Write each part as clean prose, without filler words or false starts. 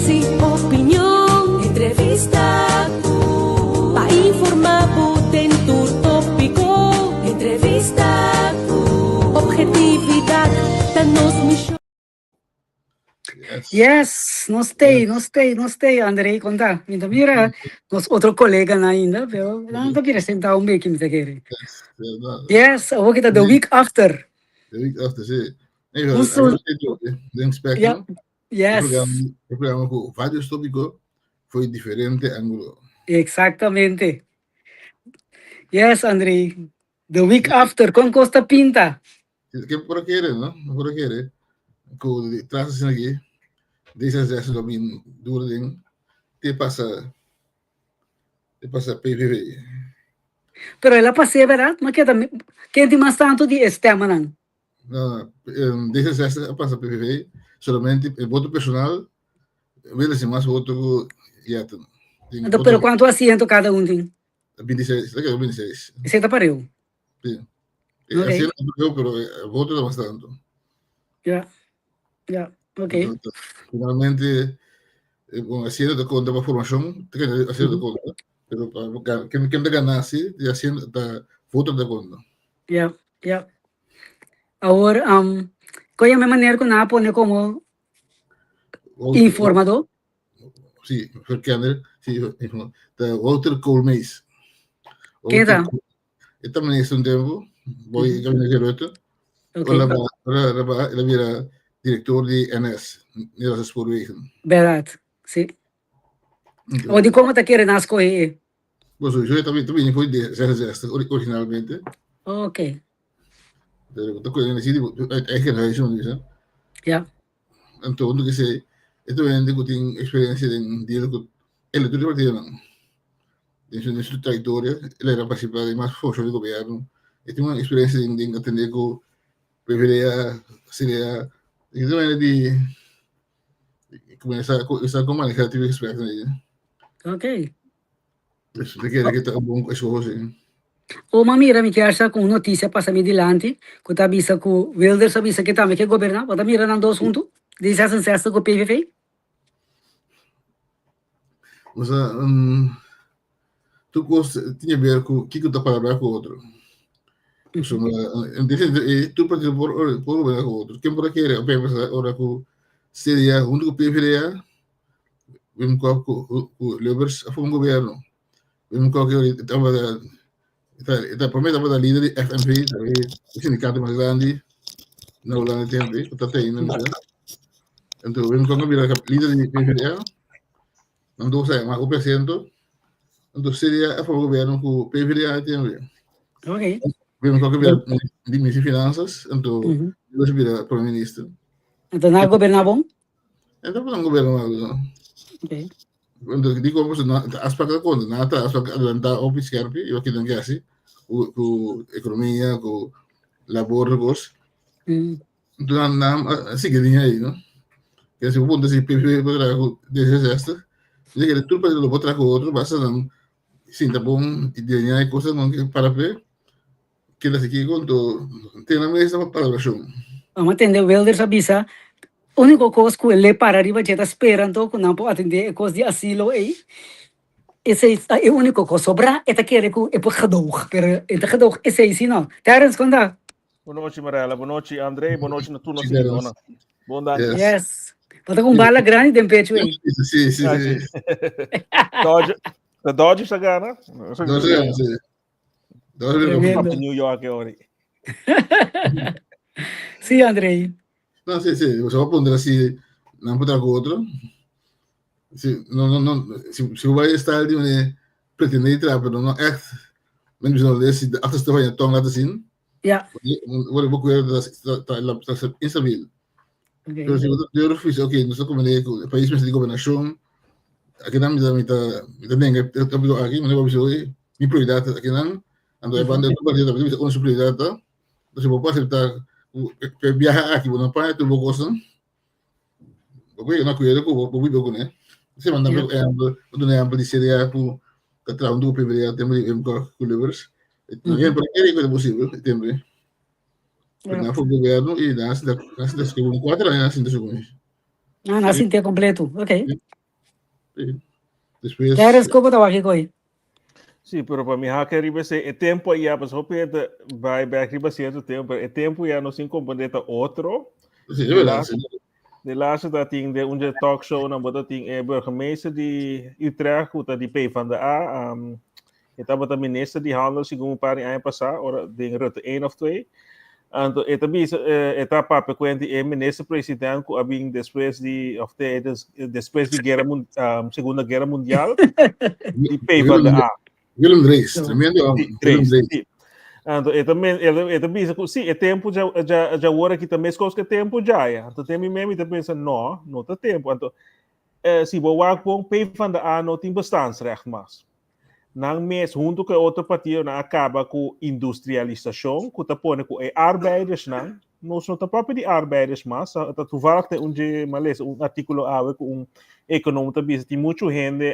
Análisis, opinion, entrevista ku pa informá bo den tur tópiko. Entrevista ku objetividat ta nos mishon. Yes. Yes, nos tei, Yes. nos tei, nos tei, Andrei, kon ta? Mi ta mira nos otro koleganan ainda, pero nan ta bira sentá un beki, mi ta kere. Yes. Verdad. Yes, awor ki ta the Sí. week after. The week after, sí. Nee, Un sol, den ja, Spectrum, yes, un programa ku varios tópiko for diferente ángulo. Exactamente. Yes, Andrei, the week after, kon kos ta pinta? Ke por a kere, no? No por a kere. Ku di tras asina aki, D66 lo bin duro den te pasa te pasa PVV. Pero el a pas'é, berdad? Ma keda ken tin mas tantu di e stèmanan? No, D66 a pasa PVV solamente e voto personal Willis tin mas voto ku Jetten. Tin Anto, voto pero kuantu asiento kada un tin? 26, ta keda 26. Esei ta pareu. Sí. Ok. Asiento ta pareu, pero voto ta mas tantu. Ja, ja, ok. Anto, finalmente, bon, asiento ta konta pa formashon, ta keda asiento ta konta, pero pa ken ken ta gana si, di asiento ta voto ta konta. Ja, ja. Awor, koe e manera ku nan a pone komo informadó? Sí, verkenner, sí, ta Wouter Koolmees. Ken ta? E ta minister un tempu, boi gabinete Rutte. Okay. Ora ora el a bira director di NS, Nederlandse Spoorwegen. Berdad, sí. O di como ta kere nan scoge e? Bo sowieso ta bini for di 66 originalmente. Ok. Pero ta koe nesi di uit eigen huis no bisa. Ja. Anto unto kese e ta hende ku tin experiencia den deal ku el tur partidonan. Den su den su trayectoria el era participa den mas función di gobierno. E tin un experiencia den den atende ku PVDA, CDA. E ta hende di kuminsa sa kon maneha tipo gesprekken ei. Ok. Dus mi kere ke ta un bon escoho si. Oma mira mi kier sa ku un notisia pasa mi dilanti ku ta bisa ku Wilders a bisa ke tambe ke goberná. Bo ta mira nan dos huntu? Di 66 ku PVV? Osea, tur kos tin ke ber ku kiko ta palabrá ku otro. Pasobra tur partido por por goberná ku otro. Ken por a kere ora ku CDA huntu ku PVDA Wim Kok ku ku Lubbers a forma un gobierno. Wim Kok e tabata e ta prome tabata lider di FNV, e sindikato mas grandi na Hulanda e tempu ei, ku ta te ainda mi sa. Anto Wim Kok a bira lider di PvdA, nan dos a yama hopi asiento, anto CDA a forma gobierno ku PvdA e tempu ei. Ok. Wim Kok a bira minister di finansas, anto Lubbers a bira prome minister. Anto nan a goberná bon? E tabata un gobierno malo, no? Okay. Entonces, di como na afspraak ta konta, na ta afspraak adelantá hopi skerpi, i wak nan ke hasi ku ku ekonomia, ku labor ku kos. Entonces nan nan a sigui liña ei, no? Ke si bo puntra si PVV por traha ku D66, mi ta kere tur partido lo por traha ku otro, basta nan sinta bon i diseñá e kosnan ke para p'e. Keda si kiko anto ten na mesa pa palabrashon. Amo a tende Wilders a bisa unico cos cu el para riba dje ta spera anto cu nan por atende e cos di asilo ey esey ta e unico cos sobra e ta kere cu e por gedoog pero e ta gedoog esey si no. Terence con ta? Bon nochi Marella, bon nochi Andre, bon nochi na tur nos siguidónan. Bon danki. Yes. Yes. Bo ta cu un bala grandi den pecho ey. Sí, sí, Ah, sí. sí. Dodger, de Dodgers a gana. Dodgers a gana, sí. Tremendo. New York ahora. Sí, Andrei. No, sí, sí. Se va a poner así, no puede con otro. Sí, no, no, no. Si, si vai estar de een pretender trappen, pero no echt. Men bijzonder is de achterste van je tong laten zien. Ja. Word ik ook weer dat dat dat dat instabiel. Okay. Pero si bo durf bisa, ok, nos ta komende ku e pais mester di gobernashon, akinan mi ta mi ta mi ta nenga e tópiko aki, mi no por bisa oye, mi prioridat ta akinan, anto e banda otro partido ta bisa unda su prioridat ta, entonces bo por aseptá ku e biaha aki bo no paña tur bo kosnan, bo por yega na akuerdo ku bo biba kuné. Esei manda mi ehèmpel, bo duna ehèmpel di CDA ku ta traha huntu ku PvdA tempu di Wim Kok ku Lubbers, no hende por a kere ku ta posibel e tempu ei. Ja. Na voor gobierno y na sinta na sinta scoge un 4 aña na sinta scoge. Ah, nan a sintié kompleto. Ok. Sí. Despues. Terence, kon bo ta wak e koi? Sí, pero pa mi hake riba ese, e tempo ya, pues hopi gente bai back riba cierto tempo, pero e tempo ya nos sin comprende ta otro. Sí, es verdad. Sí. De laatste dat ting de onze talkshow na bota ting e burgemeester di Utrecht, ku ta di P van de A, um, e tabata minister di handel segun un par di aña pasá, ora den Rutte 1 of 2. Anto e ta bisa, e ta papia kuent di e minister president ku a bin despues di, of tijdens, despues di guera mun, um, Segunda Guera Mundial, di P van de A. Willem Drees, tremendo hombre. Willem Drees. Sí. Anto e ta men, e ta bisa ku sí, e tempo ja ja ja ora ki ta meskos ku e tempo ja ya. Anto te mi memi ta pensa no, no ta tempo. Anto eh, si bo wak bon, P van de A no tin bestaansrecht mas. Nan mes huntu ku e otro partidonan a kaba ku industrialisashon ku ta pone ku e arbeidersnan, nos no ta papia di arbeiders mas, ta toevallig den un dje mi a lesa un artíkulo awe ku un ekonom ta bisa tin muchu hende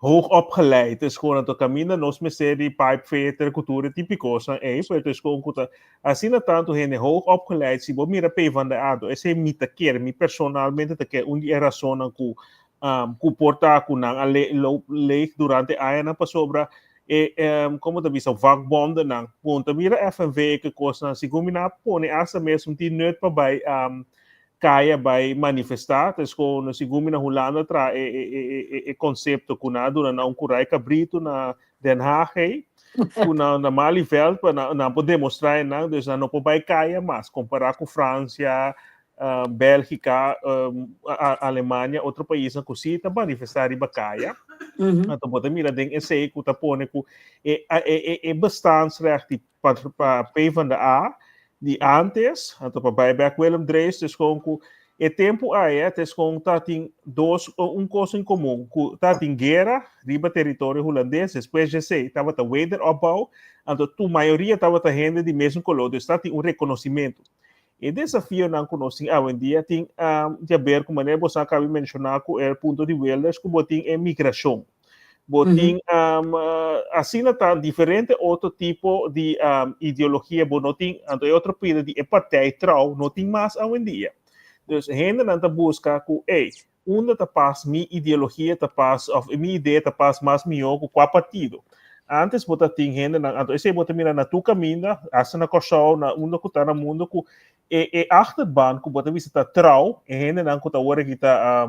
hoog opgeleid es gewoon anto kaminda nos mester di pipefitter ku tur e tipikonan ei, pero es gewoon ku ta asina tantu hende hoog opgeleid si bo mira PvdA anto esei mi ta kere, mi personalmente ta kere un di e rasonnan ku um, ku por ta ku nan a le, loop leeg durante añanan pasobra e um, como ta bisa vakbondennan. Bon, ta mira FNV ke kosnan, segun mi nan a pone hasta mes un tin nut pa bai um, kaya bai manifestá, ta es kon segun mi na Hulanda tra e, e, e, e, e konsepto ku nan a duna nan un kurai kabritu na Den Haag ei, ku na, na Malieveld pa nan, nan por demostrá e nan, dus nan no por bai kaya mas, kompará ku Fransia, uh, Bélgica, um, Alemania, otro paisnan ku sí ta manifestá riba kaya. Anto bo ta mira den esei ku ta pone ku e, e, e, e bestaansrecht di pa, pa PvdA di antes, anto pa bai bek Willem Drees, dus gewoon ku e tempu aya, het is gewoon ta tin dos, un kos in komun, ku ta tin guera riba teritorio hulandes, despues dje esei tabata wederopbouw, anto tu mayoria tabata hende di mesun koló, dus ta tin un rekonosimentu. E desafionan ku nos tin awendia tin di haber ku manera boso a kaba di menshoná ku e punto di Wilders ku bo tin e migrashon. Bo tin asina ta diferente otro tipo di ideologia bo no tin, anto e otro pida di e partij trouw no tin mas awendia. Dus hendenan ta buska ku ey, unda ta pas mi ideologia ta pas of mi idea ta pas mas mihó ku kua partido. Antes bo ta tin hendenan, anto esei bo ta mira na tur kaminda, hasta na Kòrsou, na unda ku ta na mundu ku e e achterban ku bo ta bisa ta trou, e hendenan ku ta wòrdu aki ta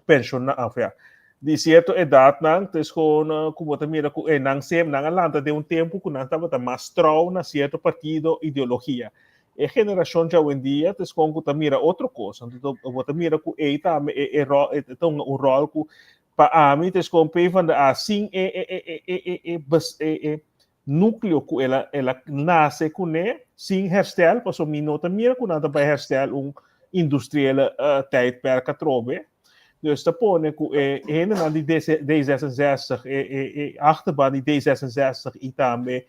penshoná, of ya, di sierto edatnan, ta es kon ku bo ta mira ku e nan sem nan a lanta den un tempu ku nan tabata mas trou na sierto partido, ideologia. E generashon djawendia ta eskon ku ta mira otro kos. Anto bo ta mira ku ei tambe e e ròl e ta hunga un ròl ku pa ami ta eskon PvdA sin e e e e e e bes e e núkleo ku el a el a nase kuné sin herstel pasobra mi no ta mira ku nan ta bai herstel un industriële tijdperk atrobe. Dus ta pone ku e hendenan di D66 e e e achterban di D66 i tambe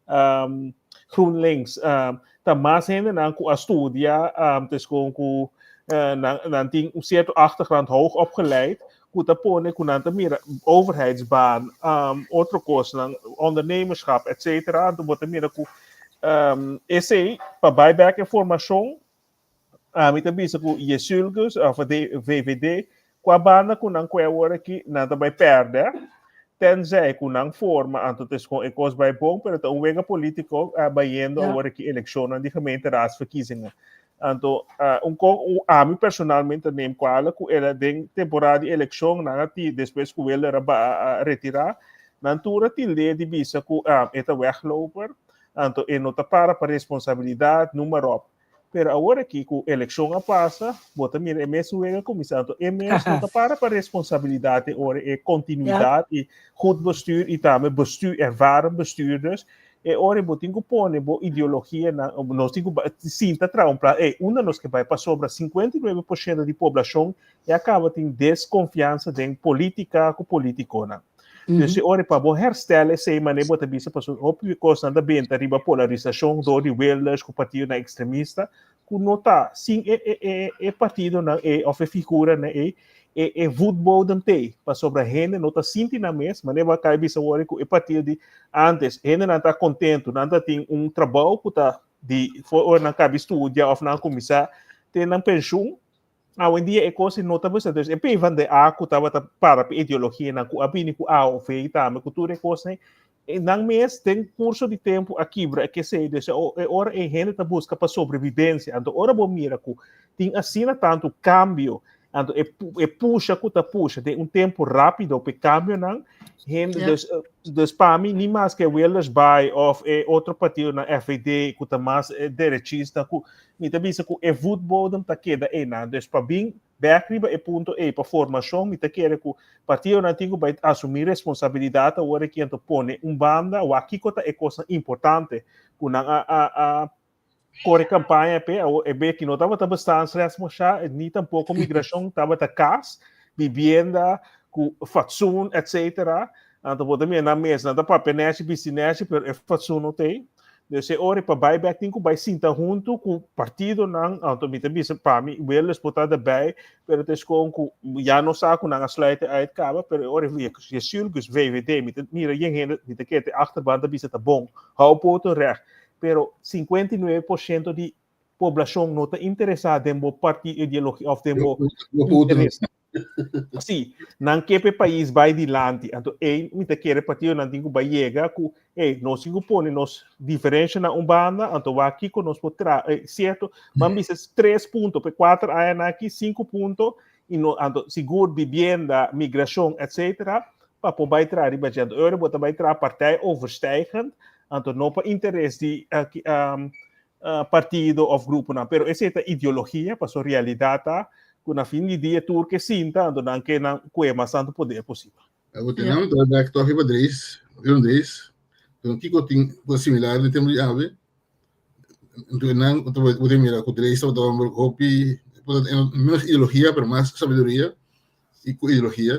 um, GroenLinks um, ta mas hendenan ku a studia, um, tes kon ku uh, nan, nan tin un cierto achtergrond hoog opgeleid, ku ta pone ku nan ta mira overheidsbaan, um, otro kosnan, ondernemerschap, et cetera. Anto bo ta mira ku um, esei pa bai bek e formashon, ami ta bisa ku Yeşilgöz of VVD, kua banda ku nan kue awor aki, nan ta bai pèrdè, tenzij ku nan forma, anto ta eskon e kos bai bon, pero ta un wega polítiko bayendo awor aki elekshonnan di gemeenteraadsverkiezingen. Anto un kon ami personalmente ta neem kuala ku el a den temporada di elekshon nan a ti despues ku Wilders a a retirá, nan tur a tild'é di bisa ku e ta wegloper, anto e no ta para pa responsabilidat, noem maar op. Pero awor aki ku elekshon a pasa, bo ta mira e mes wega kuminsá. Anto e mes no ta para pa responsabilidat e ora e kontinuidat i goed bestuur i tambe bestuur, ervaren bestuurders. E ora bo tin ku pone bo ideologianan, nos tin ku sinta traha un plan, ey, unda nos ke bai? Pasobra 59% di poblashon ya kaba tin deskonfiansa den politika ku politikonan. Dus e ora pa bo herstel esei manera bo ta bisa pasobra hopi kosnan ta benta riba polarisashon dor di Wilders ku partidonan ekstremista ku no ta sin e e e e partidonan ei òf e figuranan ei e e voetbodem t'ei pasobra hende no ta sinti nan mes manera bo a kai bisa awor ku e partido di antes hendenan ta kontentu nan ta tin un trabou ku ta di for ora nan kabi studia òf nan kuminsá te nan penshun. Awendia e kos no ta besta. Dus e PvdA ku tabata para pa ideologianan ku a bini ku AOV tambe ku tur e kosnan, nan mes den kurso di tempu a kibra e kesei. Dus e ora e hende ta buska pa sobrevivensia. Anto ora bo mira ku tin asina tantu kambio, anto e e pusha ku ta pusha den un tempu rápido pa e kambionan, hende dus dus pa mi ni maske Wilders bai òf e otro partidonan FVD ku ta mas derechista ku Mi ta bisa ku e voetbodem ta keda einan. Dus pa bin bèk riba e punto ei pa formashon, mi ta kere ku partidonan tin ku bai asumí responsabilidat awor aki anto pone un banda wak kiko ta e kosnan importante ku nan a a a kore kampaña p'e. Awor e beki no tabata bestaansrecht moshá, ni tampoko migrashon, tabata kas, bibienda, ku fatsoen etcetera. Anto bo ta mira nan mes, nan ta papia nèchi, bisti nèchi, pero e fatsoen no t'ei. Dus e ora pa bai bek tin ku bai sinta huntu ku partidonan, anto mi ta bisa pa mi Wilders por ta erbij, pero ta eskon ku ya no sa ku nan a sluit uit kaba, pero e ora Yeşilgöz, VVD, mi ta mira yen hende, mi ta kere te achterban ta bisa ta bon, hou poten recht, pero 59% di poblashon no ta interesá den bo parti ideologia of den bo interes. Sí, nan ke p'e pais bai dilanti. Anto ei mi ta kere partidonan tin ku bai yega ku ei nos tin ku pone nos diferensha na un banda, anto wak kiko nos por tra eh, sierto, ban bisa tres punto p'e kuater añanan aki, sinku punto, i no anto sigur bibienda, migrashon etcetera, pa por bai traha riba dje. Anto ora bo ta bai traha partij overstijgend, anto no pa interes di partido of gruponan, pero esei ta ideologia, pasobra realidat ta ku na fin di dia tur ke sinta, anto nan ke nan kue mas tantu poder posibel. Awor te nan ta bek tòg riba Drees, Willem Drees, pero kiko tin ku ta similar den tempu di awe? Anto e nan bo ta mira ku Drees tabata homber hopi, menos ideologia pero mas sabiduria i ku ideologia.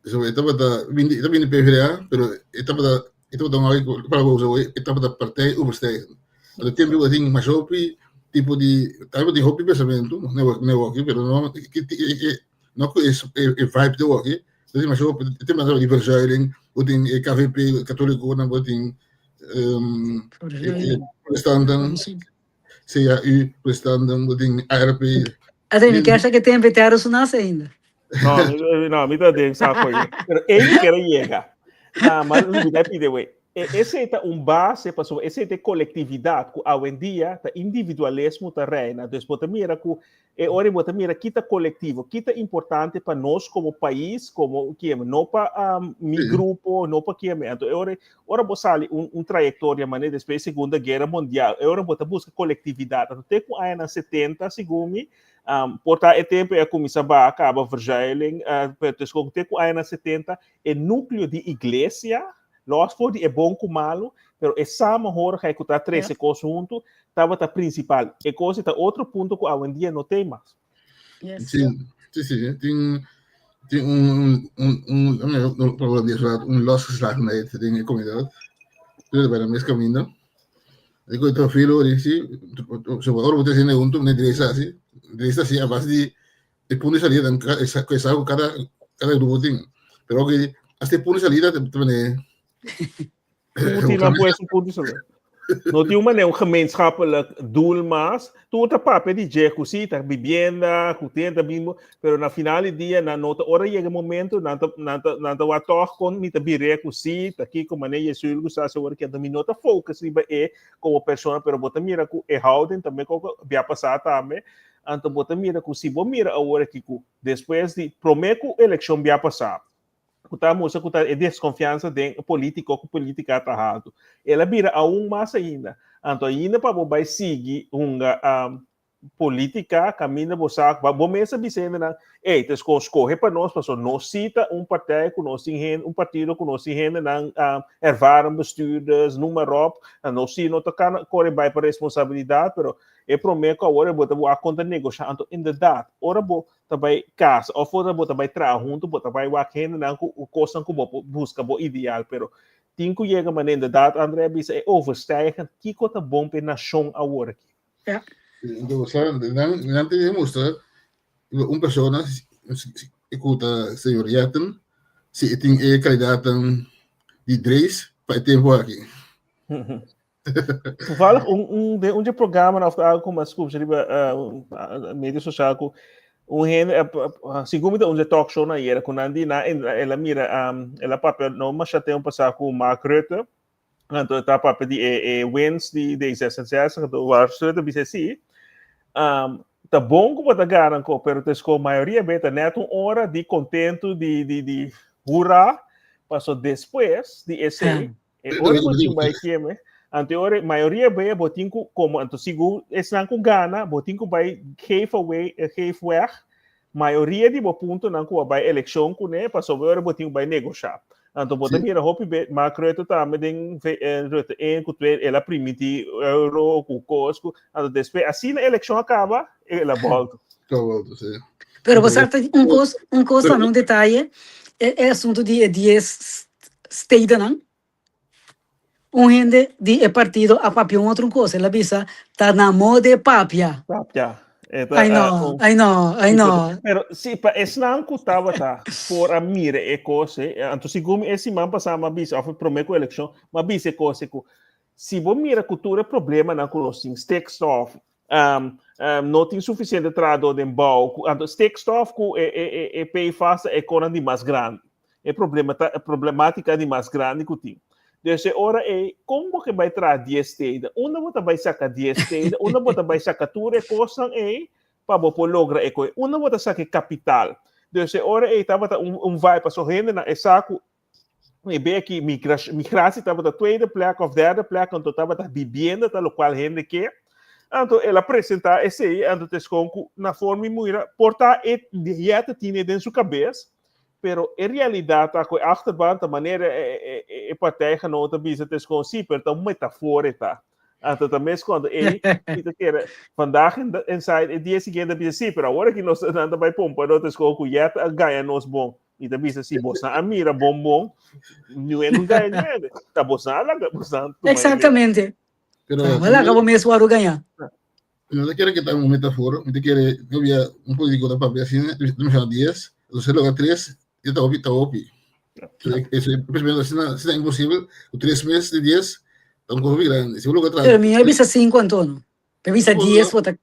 So e tabata bini e ta bini PvdA pero e tabata e tabata un algu ku palabra usa hoy e tabata partij overstijgend. Anto tempu ku tin mas hopi tipo di tabata tin hopi pensamentu ne woki pero no no ku e e vibe di woki tin mas hopi tempu nan tabata di verzuiling bo tin e KVP katolikonan bo tin e protestanten CAU protestanten bo tin ARP. Ata mi kier sa ke tempu e tera su nase ainda. No, no, mi ta den saco ahí. Pero él quiere llega. Ah, maar mi ta pide we. Ese ta un base paso ese ta colectividad ku awendia ta individualismo ta reina. Dus bo ta mira ku e ora bo ta mira kita colectivo, kita importante pa nos como país, como kiem, no pa um, mi grupo, no pa kiem. Anto e ora ora bo sali un, un trayectoria mane después Segunda Guerra Mundial, e ora bo ta busca colectividad. Anto te ku añanan 70, segun mi, Um, por ta e tempo e cuminsa ba acaba verzuiling, uh, pero dus con te cu añanan 70, e núcleo di iglesia, los voor di e bon cu malo, pero e samenhorigheid cu ta trece cos hunto, tabata principal. E cos ta otro punto cu awendia no tem mas. Yes. Sí, sí, sí. Tin, tin un, un, un, un, un, un, un losgeslagenheid den e comunidad. Tur ta bij de mes camino. E ku ta filo di si, so ora bo ta haciendo hunto, ne drecha así, drecha así a base di e punto de salida, esa ku esa ku kada kada grupo tin. Pero oke, hasta e punto de salida te pone Tur tin nan pues un punto de salida. No tin un manera un gemeenschappelijk doel mas. Tur ta papia di dje ku si ta bibienda, ku tin ta bimbo, pero na final di dia nan no ta ora yega e momento nan ta nan ta nan ta wak tòg kon mi ta bir'é ku si ta kiko manera Yesuil ku sa asegura ke anto mi no ta focus riba e komo persona pero bo ta mira ku e houding tambe koko bia pasá tambe anto bo ta mira ku si bo mira awor aki ku despues di promé ku elekshon bia pasá ku ta mustra ku ta e deskonfiansa den polítiko ku polítika ta haltu el a bira aun mas ainda anto ainda pa bo bai sigui hunga politica caminda bo sa bo mes a bisa hendenan ey ta esco scoge pa nos paso nos si ta un partij cu nos tin hende un partido cu nos tin hendenan ervaren bestuurders noem maar op en nos si no ta cana core bay pa responsabilidad pero e prome cu awor bo ta wak con ta negosha anto inderdaad ora bo ta bay casa of ora bo ta bay traha hunto bo ta bay wak hendenan cu cosnan cu bo por busca bo ideal pero tin cu yega manera inderdaad André a bisa e overstijgen kico ta bon pa e nacion awor aki. Ja. Entonces, nan, nan te mustra un persona ku ta señor Jetten, si tin e kalidatnan di Drees pa e tempo aki. Toevallig un, un, de un de programa of algo como scoop riba uh, media social ku. Un hende, segun mi ta un talk show na ayera, ku nan di na el a mira, el a papia no masha tempu pasá ku Mark Rutte, anto e ta papia di e e wins di D66, anto Mark Rutte bisa si, ta bon ku bo ta gana anko, pero ta esko mayoria be ta nèt un ora di kontentu di di di hurá, paso despues di esei, E ora bo tin bai keme, anto e ora mayoria bea bo tin ku komo anto sigur esnan ku gana bo tin ku bai geef away, eh, geef weg mayoria di bo puntonan ku a bai elekshon kuné pasobra e ora bo tin ku bai negoshá. Anto bo ta mira hopi be Mark Rutte tambe den Rutte 1 ku 2 el a primintí euro ku kos ku anto despues asina elekshon a kaba el a bòltu. Ta bòltu, sí. Pero bo sa ta un kos, un kos tambe un detaye, e e asuntu di e dies stedennan, un hende di e partido a papia un otro kos, el a bisa ta na moda e papia. Papia. E ta, Ai no, ai no, ai no. Pero si pa esnan ku tabata por a mira e kos, anto segun mi e siman pasá mi a bisa, òf e promé ku elekshon, mi a bisa e kos ku si bo mira ku tur e problemanan ku nos tin, stikstof, no tin sufisiente trahadó den bou, ku anto stikstof ku e e e e PFAS ta e konan di mas grandi. E problema ta e problematika di mas grandi ku tin. Dus e ora ei, kon bo ke bai traha dies steden? Unda bo ta bai saka dies steden? Unda bo ta bai saka tur e kosnan ei pa bo por logra e koe? Unda bo ta saka e kapital? Dus e ora ei tabata un un vibe pasobra hendenan e sa ku E be aki migratie tabata tweede plek of derde plek, anto tabata bibienda ta lokual hende ke. Anto el a presentá esei, anto ta eskon ku na forma i muira, por ta e yète tine den su kabes, pero e realidat ta ku e achterban ta manera e partijgenoot ta bisa ta eskon si, pero ta un metafoor e ta. Anto ta mes cuando ei mi ta kere vandaag inside e dia siguiente bisa si, pero awor aki nos nan ta bai pompa no ta eskon ku yète a gaña nos bon. Mi ta bisa si bosan a mira bon bon, niun no gaña niun. Ta bosan a laga bosan tuma. Exactamente. Pero Ta laga bo mes wòrdu gañá. Mi no ta kere ke ta un metafora, mi ta kere no bia un politico ta papia asina, mi ta menciona 10, entonces logra 3, ya ta hopi, ta hopi. Eso e pensamiento asina, asina imposible, ku 3 mes di 10, ta un cosa hopi grande. Si bo logra Pero mi a bisa 5 anto no. Mi a bisa 10 bo ta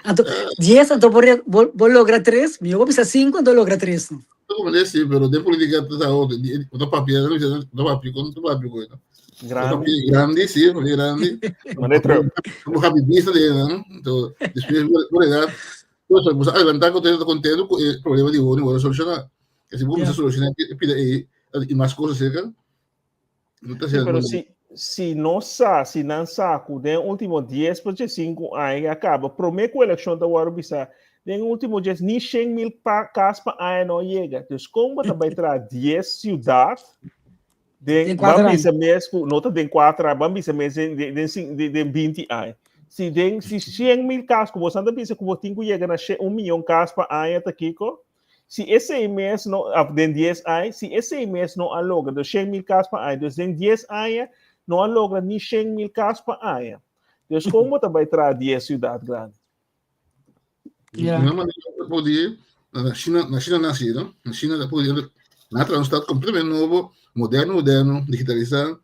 Anto, 10 anto bo, bo, bo logra 3, mi bo bisa 5 anto logra 3 no. Como le sí, pero de política ta otro, ta papia, no ta papia con ta papia con. Grande. Grande, sí, porque grande. Mane Trump. Como happy vista de, ¿no? Entonces, después por edad, pues, pues adelantar con todo contento con el problema de uno, bueno, solucionar. Que si vos solucionar, pide y más cosas cerca. No ta sí, pero si, si no sa, si nan sa ku den último 10 pa 5 aña a kaba, promé ku elekshon ta wòrdu bisa, den último 10 ni 100 mil pa, kas pa aña no yega. Dus kon bo ta bai traha 10 siudat den, ban bisa mes ku no ta den 4 aña, ban bisa mes den, den, den, den 20 aña. Si den si 100 mil kas ku bo ta bisa ku bo tin ku yega na 1 miyon kas pa aña ta kiko? Si esei mes no, of den 10 aña, si esei mes no a logra, dus 100 mil kas pa aña, dus den 10 aña no a logra ni 100 mil kas pa aña. Dus kon bo ta bai traha 10 siudat grandi? Ja. Na manera podi, na China, na China naci, no? Na China podi, na traha un stad completamente nobo, moderno, moderno, digitalisá,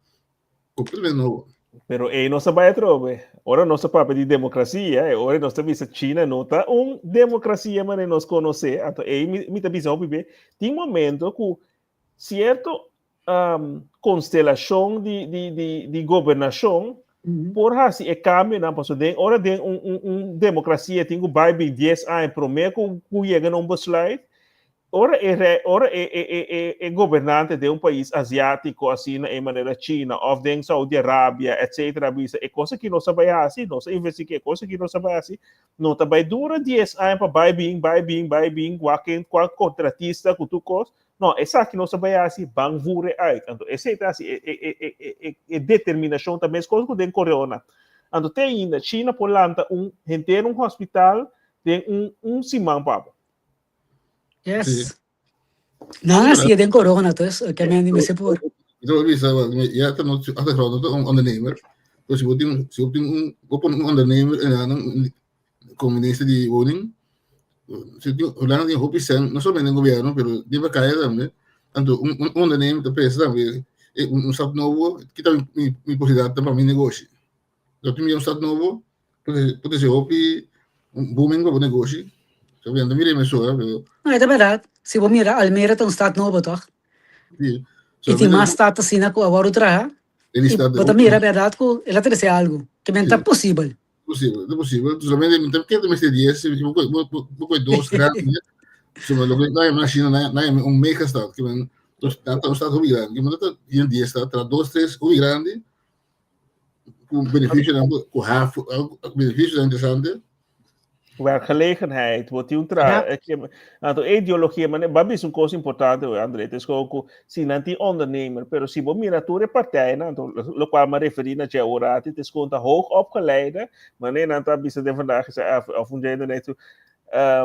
Completamente nobo. Pero ei nos a bai atrobe. Ora nos a papia di demokrasia, e ora nos ta bisa China no ta un demokrasia manera nos konosé. Anto ei mi, mi ta bisa hopi be, tin momento ku sierto um, konstelashon di, di, di, di gobernashon por hasi e kambionan, paso den ora den un, un, un demokrasia tin ku bai bin 10 aña promé ku, ku yega na un besluit, Ora e rei, ora e, e, e, e, e gobernante den un pais asiátiko asina e manera China òf den Saudi Arabia etcetera bisa e kos aki nos a bai hasi, nos a investigá e kos aki nos a bai hasi, no ta bai dura dies aña pa bai bin, bai bin, bai bin, wak ken kua kontratista ku tur kos. No, esaki nos a bai hasi, ban vure uit. Anto esei ta hasi e, e, e, e, e, e, e determinashon ta meskos ku den corona. Anto te ainda China por lanta un henter un hospital den un, un siman pa bo. Yes. Sí. Nan a sigue den corona, dus ke men di mester por. Yo bisa, ya ta no hasta groot no un ondernemer. Dus si bo tin si bo tin un bo pone un ondernemer en dan como minister di woning, si tin Hulanda tin hopi cent, no solamente den gobierno, pero den bakaya tambe. Anto un un ondernemer ta pensa tambe, eh, un stap nobo, kita mi mi posibilidad pa mi negoshi. Lo tin mi un stap nobo, Pute se hopi booming pa bo negoshi. Ta bien, mira mesora, pero No, e ta berdad. Si bo mira, Almere ta un stad nobo, toch? Sí. I tin mas stad asina ku a wòrdu traha. I bo ta mira berdad ku el a trese algu ke men ta posibel. Posibel, ta posibel. Solamente mi ta kere mester dies, si bo bo koe dos grandi, so loke nan yama na China, nan yama un mega stad, ke men nan ta un stad hopi grandi, ke men ta yen dies stad, tra dos tres hopi grandi, ku benefisionan ku haf, benefisionan interesante. Werkgelegenheid, bo tin un tra, ja. Anto e ideologia, maar ba bisa un cosa importante, André, het is gewoon ku si nan tin ondernemer, pero si bo mira tur e partijen, anto lo cual ma referi na dje ora, het is gewoon ta hoog opgeleide, maar nee, nan ta bisa den vandaag is of un dje net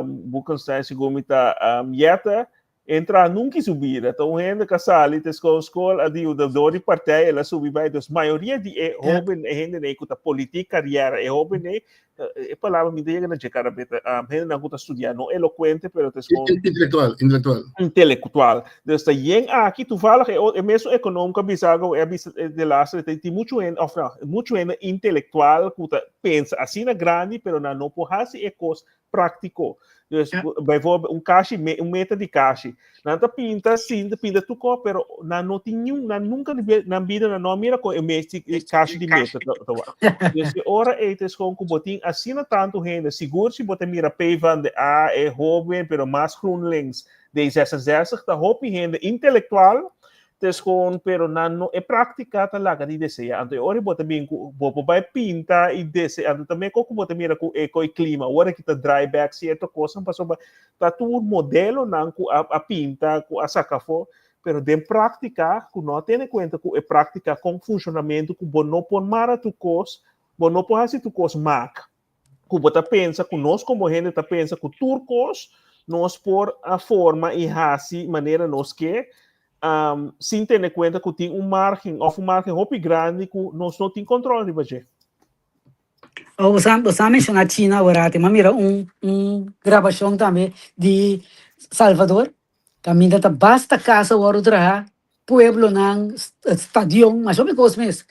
Boekenstein segun mi ta Jette, Entra nunca su bida. Ta un hende ka sali te skol skol a di uda door di partij el a subi bai. Dus mayoria di e hoben e hende nei ku ta politiek carrière e hoben nei e palabra mi ta yega na dje kada beta um, hende nan ku ta studia no elocuente pero te skol Intellectual, intellectual. Intelectual. Dus ta yen aki toevallig e, e mesun econoom ka bisa algo e bisa de laatste tijd tin mucho hende of no, mucho hende intelectual ku ta pensa asina grandi pero nan no por hasi e kos práctico. Dus ja. Bijvoorbeeld un kashi, un meter di kashi. Nan ta pinta, sin, pinta tuko, pero nan no tin ni nan nunca nan vida nan no mira con e kashi di meter. Dus de ora het is gewoon ku botin asina tanto hende, sigur si bote mira P van de A, e hoben, pero mas GroenLinks, D66, ta hopi hende intelectual, Tes gewoon, pero nan no, e práctica ta laga di desea. Anto e ora bo ta bin ku bo por bai pinta i desea. Anto tambe ko ku bo ta mira ku e koi klima, ora ki ta draai back cierto kosnan pasobra ta tur modelonan ku a a pinta, ku a saka afó, pero den práctica ku no a tene kuenta ku e práctica kon funshonamentu ku bo no por mara tur kos, bo no por hasi tur kos mak. Ku bo ta pensa ku nos komo hende ta pensa ku tur kos nos por a forma i hasi manera nos ke, um, sin tene kuenta ku tin un margen òf un margen hopi grandi ku nos no tin kòntròl riba dje. Oh, bo sa, bo sa menshoná China aworati, m'a mira un un grabashon tambe di Salvador, kaminda ta basta kas a wòrdu traha pueblonan, stadion, masha hopi kos mes.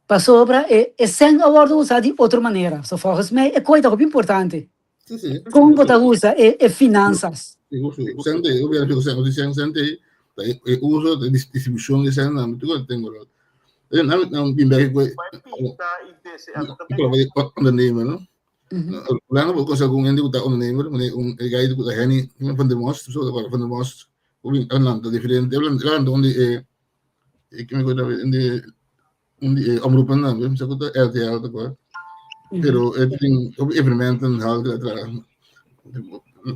Pasobra e e sèn a wòrdu usá di otro manera. So volgens mij e koi ta hopi importante. Sí, sí. Kon bo ta usa e e finansas. Sí, sí. Sèn te, gobierno fijo sèn, sèn, sèn te, e e uso, e distribushon di sèn, nan, tur tengo. Nan, nan bin bek ku ondernemer, no? Orlando por cosa con hende ku ta ondernemer, meneer un e guy ku ta Henny van der Most, so van der Most, Orlando diferente, Orlando un di e e ke mi un di un di e omroepen dan, mi sa ku ta RTL ta kwa. Pero e tin op evenementen hal tra.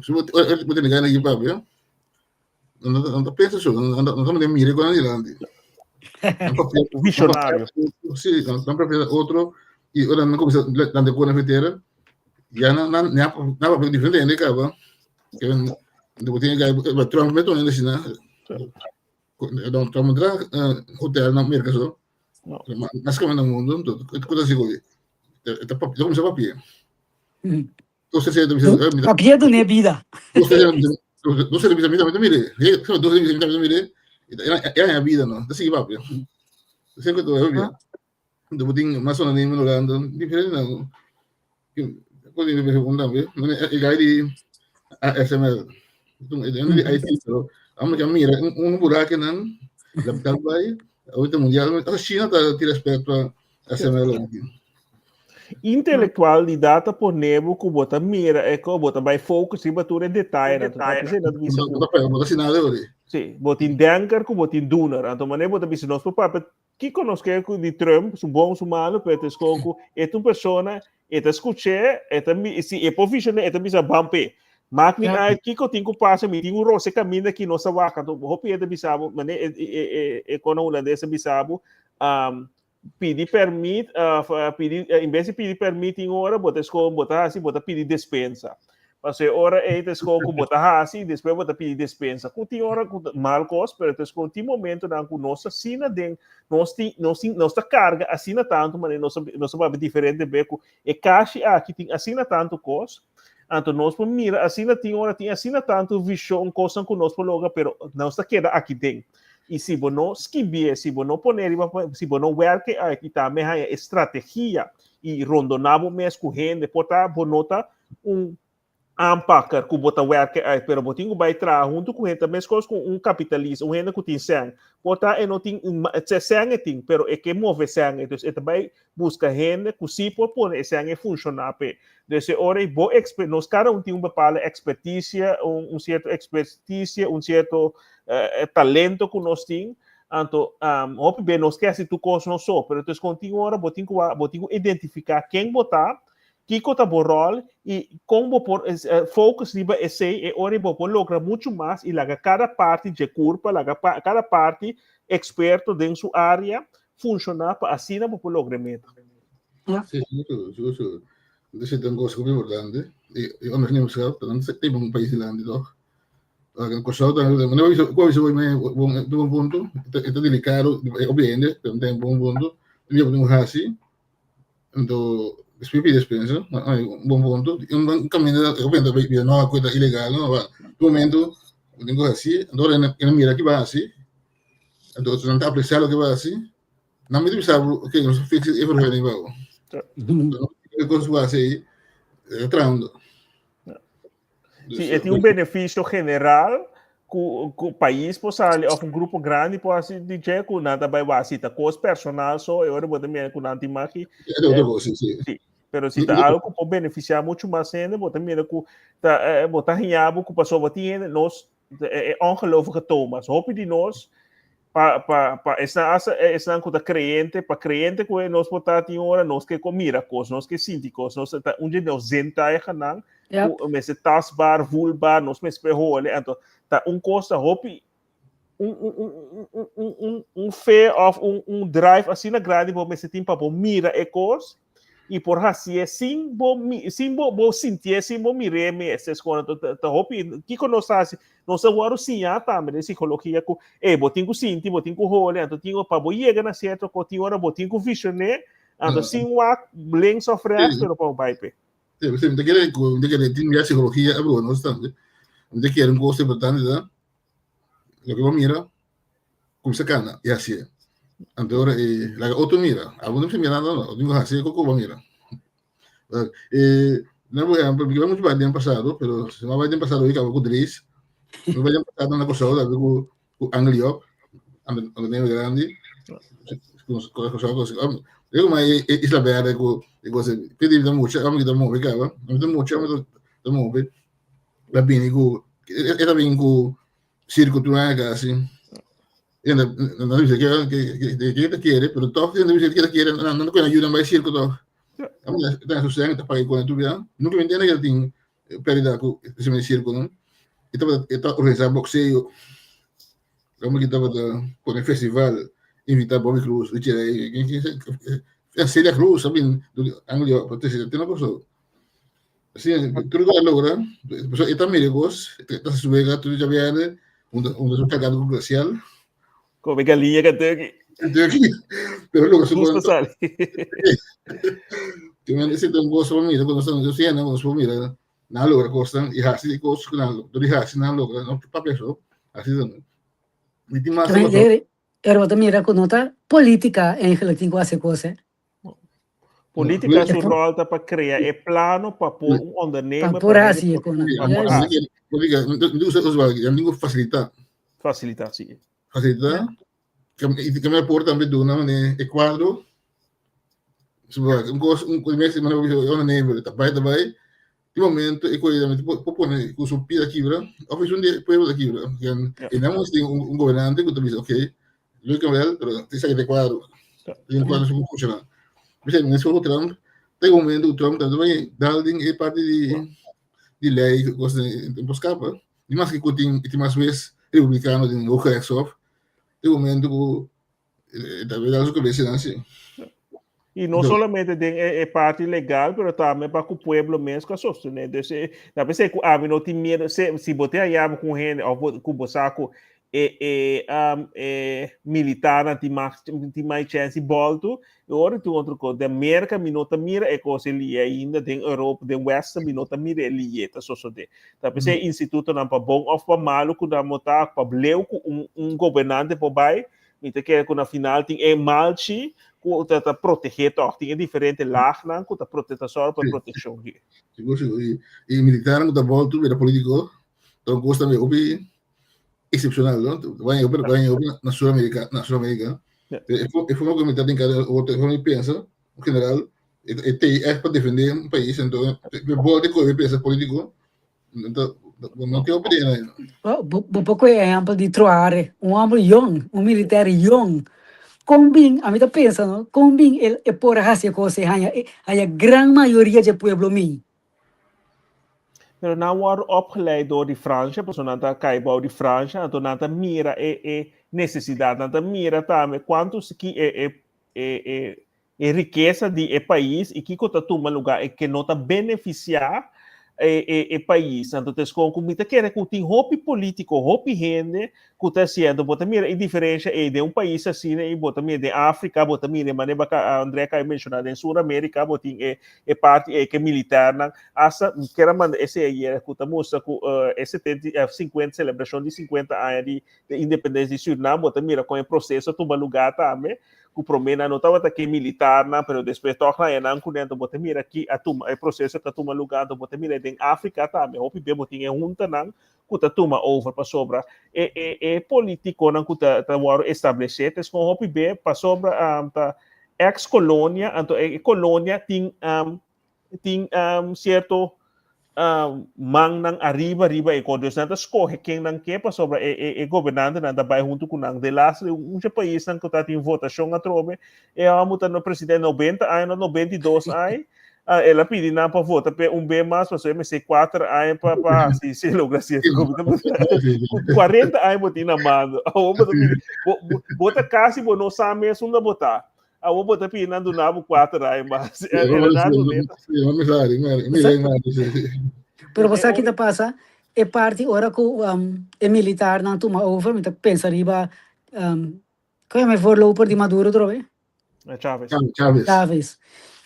So bo tin guy na papia. No ta pensa so, no ta mira mira con adelante. Visionario. Sí, no papia otro y ora no comienza dando con la ya na na na na papia diferente hende caba. Que de tiene que Trump meto en la Don Trump entra hotel na Amerika so. Mas que na mundo, to sigo. Eta papia, comienza papia. Papia dun'é bida. Intelektualidat ta pone bo ku bo ta mira e ko, bo ta bai focus riba tur e detayenan. Anto ta p'esei nan ta bisa ku. Bo ta sina de ori. Sí, bo tin denker ku bo tin doener. Anto manera bo ta bisa nos por papia kiko nos ke ku di Trump, su bon, su malo, pero ta eskon ku e ta un persona, e ta skuch'é, e ta si e por visioné, e ta bisa ban p'e. Maak niet uit kiko tin ku pasa, mi tin un rose kaminda ki nos ta wak. Anto hopi hende ta bisa bo, manera e e e e kona hulandes ta bisa bo, pidi permit of pidi en bes di pidi permit tin ora bo ta escoge bo ta hasi bo ta pidi despensa pasobra e ora ei ta escoge ku bo ta hasi despues bo ta pidi despensa ku tin ora ku mal kos pero ta escoge tin momentonan ku nos asina den nos tin nos tin nos ta karga asina tantu manera nos nos ta papia diferente be ku e kashi aki tin asina tantu kos anto nos por mira asina tin ora tin asina tantu vishon kosnan ku nos por logra pero nos ta keda aki den I si bo no skibié, si bo no pone riba, si bo no werk e uit i tambe haña e strategia i rondoná bo mes ku hende, por ta bo no ta un aanpakker ku bo ta werken uit, pero bo tin ku bai traha huntu ku hende, meskos ku un kapitalista, un hende ku tin sèn. Por ta e no tin, sèn e tin, pero e ke move sèn, dus e ta bai buska hende ku sí por pone e sèn e funshoná p'e. Dus e ora ei bo eksper, nos kada un tin un bepaalde ekspertisia, un un sierto ekspertisia, un sierto talento ku nos tin, anto hopi be nos ke hasi tur kos nos so, pero dus kon tin ora bo tin ku bo tin ku identifiká ken bo ta, kiko ta bo ròl i kon bo por focus riba esei, e ora ei bo por logra muchu mas i laga kada parti dje kurpa, laga kada parti eksperto den su área funshoná pa asina bo por logra e meta. Sí, sigur, sigur, sigur. Entonces, ta un cosa muy importante. Y, y ondernemerschap, dat is een país grande, toch? Kòrsou tambe, mi no bisa, ku bisa mi bon bon punto, e ta delikado, e obviamente, pero ta un bon punto. Mi a pone hasi, anto despues pidi despensa, un bon punto. Un kaminda, obviamente, bida no ku ta ilegal, no, ma un momento bo tin ku hasi, anto ora e na mira ki bo a hasi, anto nan ta apresiá loke bo a hasi, nan mester bisa bo, ok, nos a fix e vergunning pa bo. E kos ku bo a hasi ei, e ta trahando. Si e tin un beneficio general ku ku pais por sali of un grupo grandi por hasi di dje ku nan ta bai wak si ta kos personal so e ora bo ta mira ku nan tin maki. E ta otro kos, si, si. Si. Pero si ta algo ku por beneficia mucho mas hende bo ta mira ku ta bo ta haña bo ku pasobra tin hende nos e ongelovige Thomas hopi di nos pa pa pa esnan hasta esnan ku ta kreyente pa kreyente ku nos por ta tin ora nos ke mira kos nos ke sinti kos nos ta un dje nos zintuigennan ku mester tastbaar voelbaar nos mester hole anto ta un kos ta hopi un un un un un un un fe of un un drive asina grandi bo mester tin pa bo mira e kos i por hasié sin bo sin bo bo sintié sin bo mir'é mes es kon ta ta hopi kiko nos ta hasi nos a wòrdu siñá tambe den psikologia ku e bo tin ku sinti bo tin ku hole anto tin pa bo yega na sierto kos tin ora bo tin ku visioné anto sin wak links of rechts pero pa bo bai p'e. Sí, sí, mi ta kere ku mi ta kere tin ya psikologia a bruha nos tambe. Mi ta kere un kos importante ta loke bo mira Kumsa kana i hasié. Anto ora e laga otro mira. Abo no mester mira nada no. Abo hasié koko bo mira. E na por ehempel, mi mucho bai den pasado, pero si mi bai den pasado i kaba ku Dries. Mi bai den pasado na Kòrsou tambe ku ku Angel Job, ando grandi. Kòrsou, Digo ma e Isla Verde ku e kos pidi ta mucha, amo kita move kaba. Amo ta mucha, amo ta move. La bini ku e ta bini ku Circo tur aña casi. E na na bisa ke ke ke ke ta kere, pero toch e na bisa ke ta kere, na na kuena ayuda bai circo toch. Amo na ta su sen ta paga kuena tur bia. Nunca me entiende ke tin pérdida ku ese me circo no. E tabata e ta organisa boxeo. Amo ki tabata pone festival, invita Bobby Cruz, Richie Ray, Celia Cruz, sabi, Anglo, te na cosa. Sí, tur ku a logra, pasobra e ta mira e kos, e ta suega tur djabièrnè, unda unda su kagado ku glacial. Come galiña Kentucky. Kentucky. Pero logra su Gusto sali. Te men ese ta un kos pa mira, ku nos ta nos siendo, nos por mira, nan a logra kosnan i hasi e kos ku nan dor di hasi nan a logra, no papia so, hasi tambe. Mi tin mas Pero bo ta mira ku no ta polítika eigenlijk tin ku hasi e kos, eh. Política su rol ta pa crea e plano pa por un ondernemer pa por haci e con Política, no digo facilita. Facilita, sí. Facilita. Y que me por también duna mane e cuadro. Un cos, un mes, mane ondernemer, ta bai, ta bai. Di momento e coge tambe por pone cu su pia kibra, of es un di pueblo ta kibra. E nan mester tin un gobernante cu ta bisa, ok, leuk en wel, pero tin esaki den cuadro. Tin cuadro su funciona. Bisa, mescos cu Trump, ta e momento cu Trump ta bay dal den e parti di di ley cu cos den por scapa. Ni maske cu tin tin mas wes republicano den Hooggerechtshof, ta e momento cu Ta verdad su cabeza nan sí. Y no solamente den e, e parte legal, pero tambe pa ku pueblo mes ku a sostener. Dus eh, na pensé ku ami no tin miedo, se, si bo te hallabo ku hende of bo, ku bo sa ku e, e, um, e militarnan tin mas, tin mas chance di bolto, e ora tin otro kos. Den Merka mi no ta mira e kos e ainda, den Europa, den West mi no ta mira e lié ta sosode. Ta pensé institutonan pa bon of pa malo ku nan mo ta, pa bleu ku un, un gobernante por bai, Mi ta kere ku na final tin e malchi ku ta ta protegé tòg. Tin e diferente laagnan ku ta prote ta sòru pa e protekshon di. Sigur sigur. I i militarnan ku ta bòltu bira polítiko ta un kos tambe hopi eksepshonal no. Bai hopi bai hopi na Sur Amerika na Sur Amerika. E e forma ku militar tin kada otro e forma di pensa en general e e ta ei ègt pa defendé un pais anto e bòlta ku e pensa polítiko No tin hopi dena. Bo bo por kohe ehèmpel di Traoré, un hòmber yòn, un militèr yòn. Kon bin, ami ta pensa no, kon bin el e por a hasi e kos ei, haña haña gran mayoria dje pueblo mi? Pero nan wòrdu opgeleid dor di Fransha, pasobra nan ta kai bou di Fransha, anto nan ta mira e e nesesidat, nan ta mira tambe kuantu ki e e e e e rikesa di e pais i kiko ta tuma lugá e ke no ta benefisiá e e e pais. Anto ta eskon ku mi ta kere ku tin hopi polítiko, hopi hende ku ta hasiendo. Bo ta mira e diferensha ei den un pais asina i bo ta mira den Afrika, bo ta mira manera baka André a kaba menshoná den Sur Amerika bo tin e e parti ei ke militarnan asta mi kier a manda esei ayera ku ta mustra ku e setenta i sinkuenta selebrashon di sinkuenta aña di independensia di Surinam bo ta mira kon e proseso a tuma lugá tambe. Ku promé nan no tabata ke militarnan, pero despues tòg nan haña nan kuné, anto bo ta mira ki a tuma e proseso ku a tuma lugá, anto bo ta mira den Afrika tambe hopi be bo tin e huntanan ku ta tuma over pasobra e e e politikonan ku ta ta wòrdu establesé ta eskon hopi be pasobra ta eks kolonia, anto e kolonia tin tin sierto mannan ariba riba e kos. Dus nan ta skohe ken nan ke pasobra e e e gobernantenan ta bai huntu ku nan. Delaster mucha paisnan ku ta tin votashon atrobe e hòmber ta presidente 90 aña no 92 aña el a pidi nan pa vota p'e un be mas pasobra e mester kuater aña pa pa hasi si logra sierto 40 aña bo tin na mando awor bo ta pidi bo bo ta kasi bo no sa mes unda bo ta. Awor bo ta pidi nan duna bo kuater aña mas. Pero bo sa ki ta pasa? E parti ora ku e militarnan tuma over, mi ta pensa riba ku yama e voorloper di Maduro atrobe? Chavez. Chavez.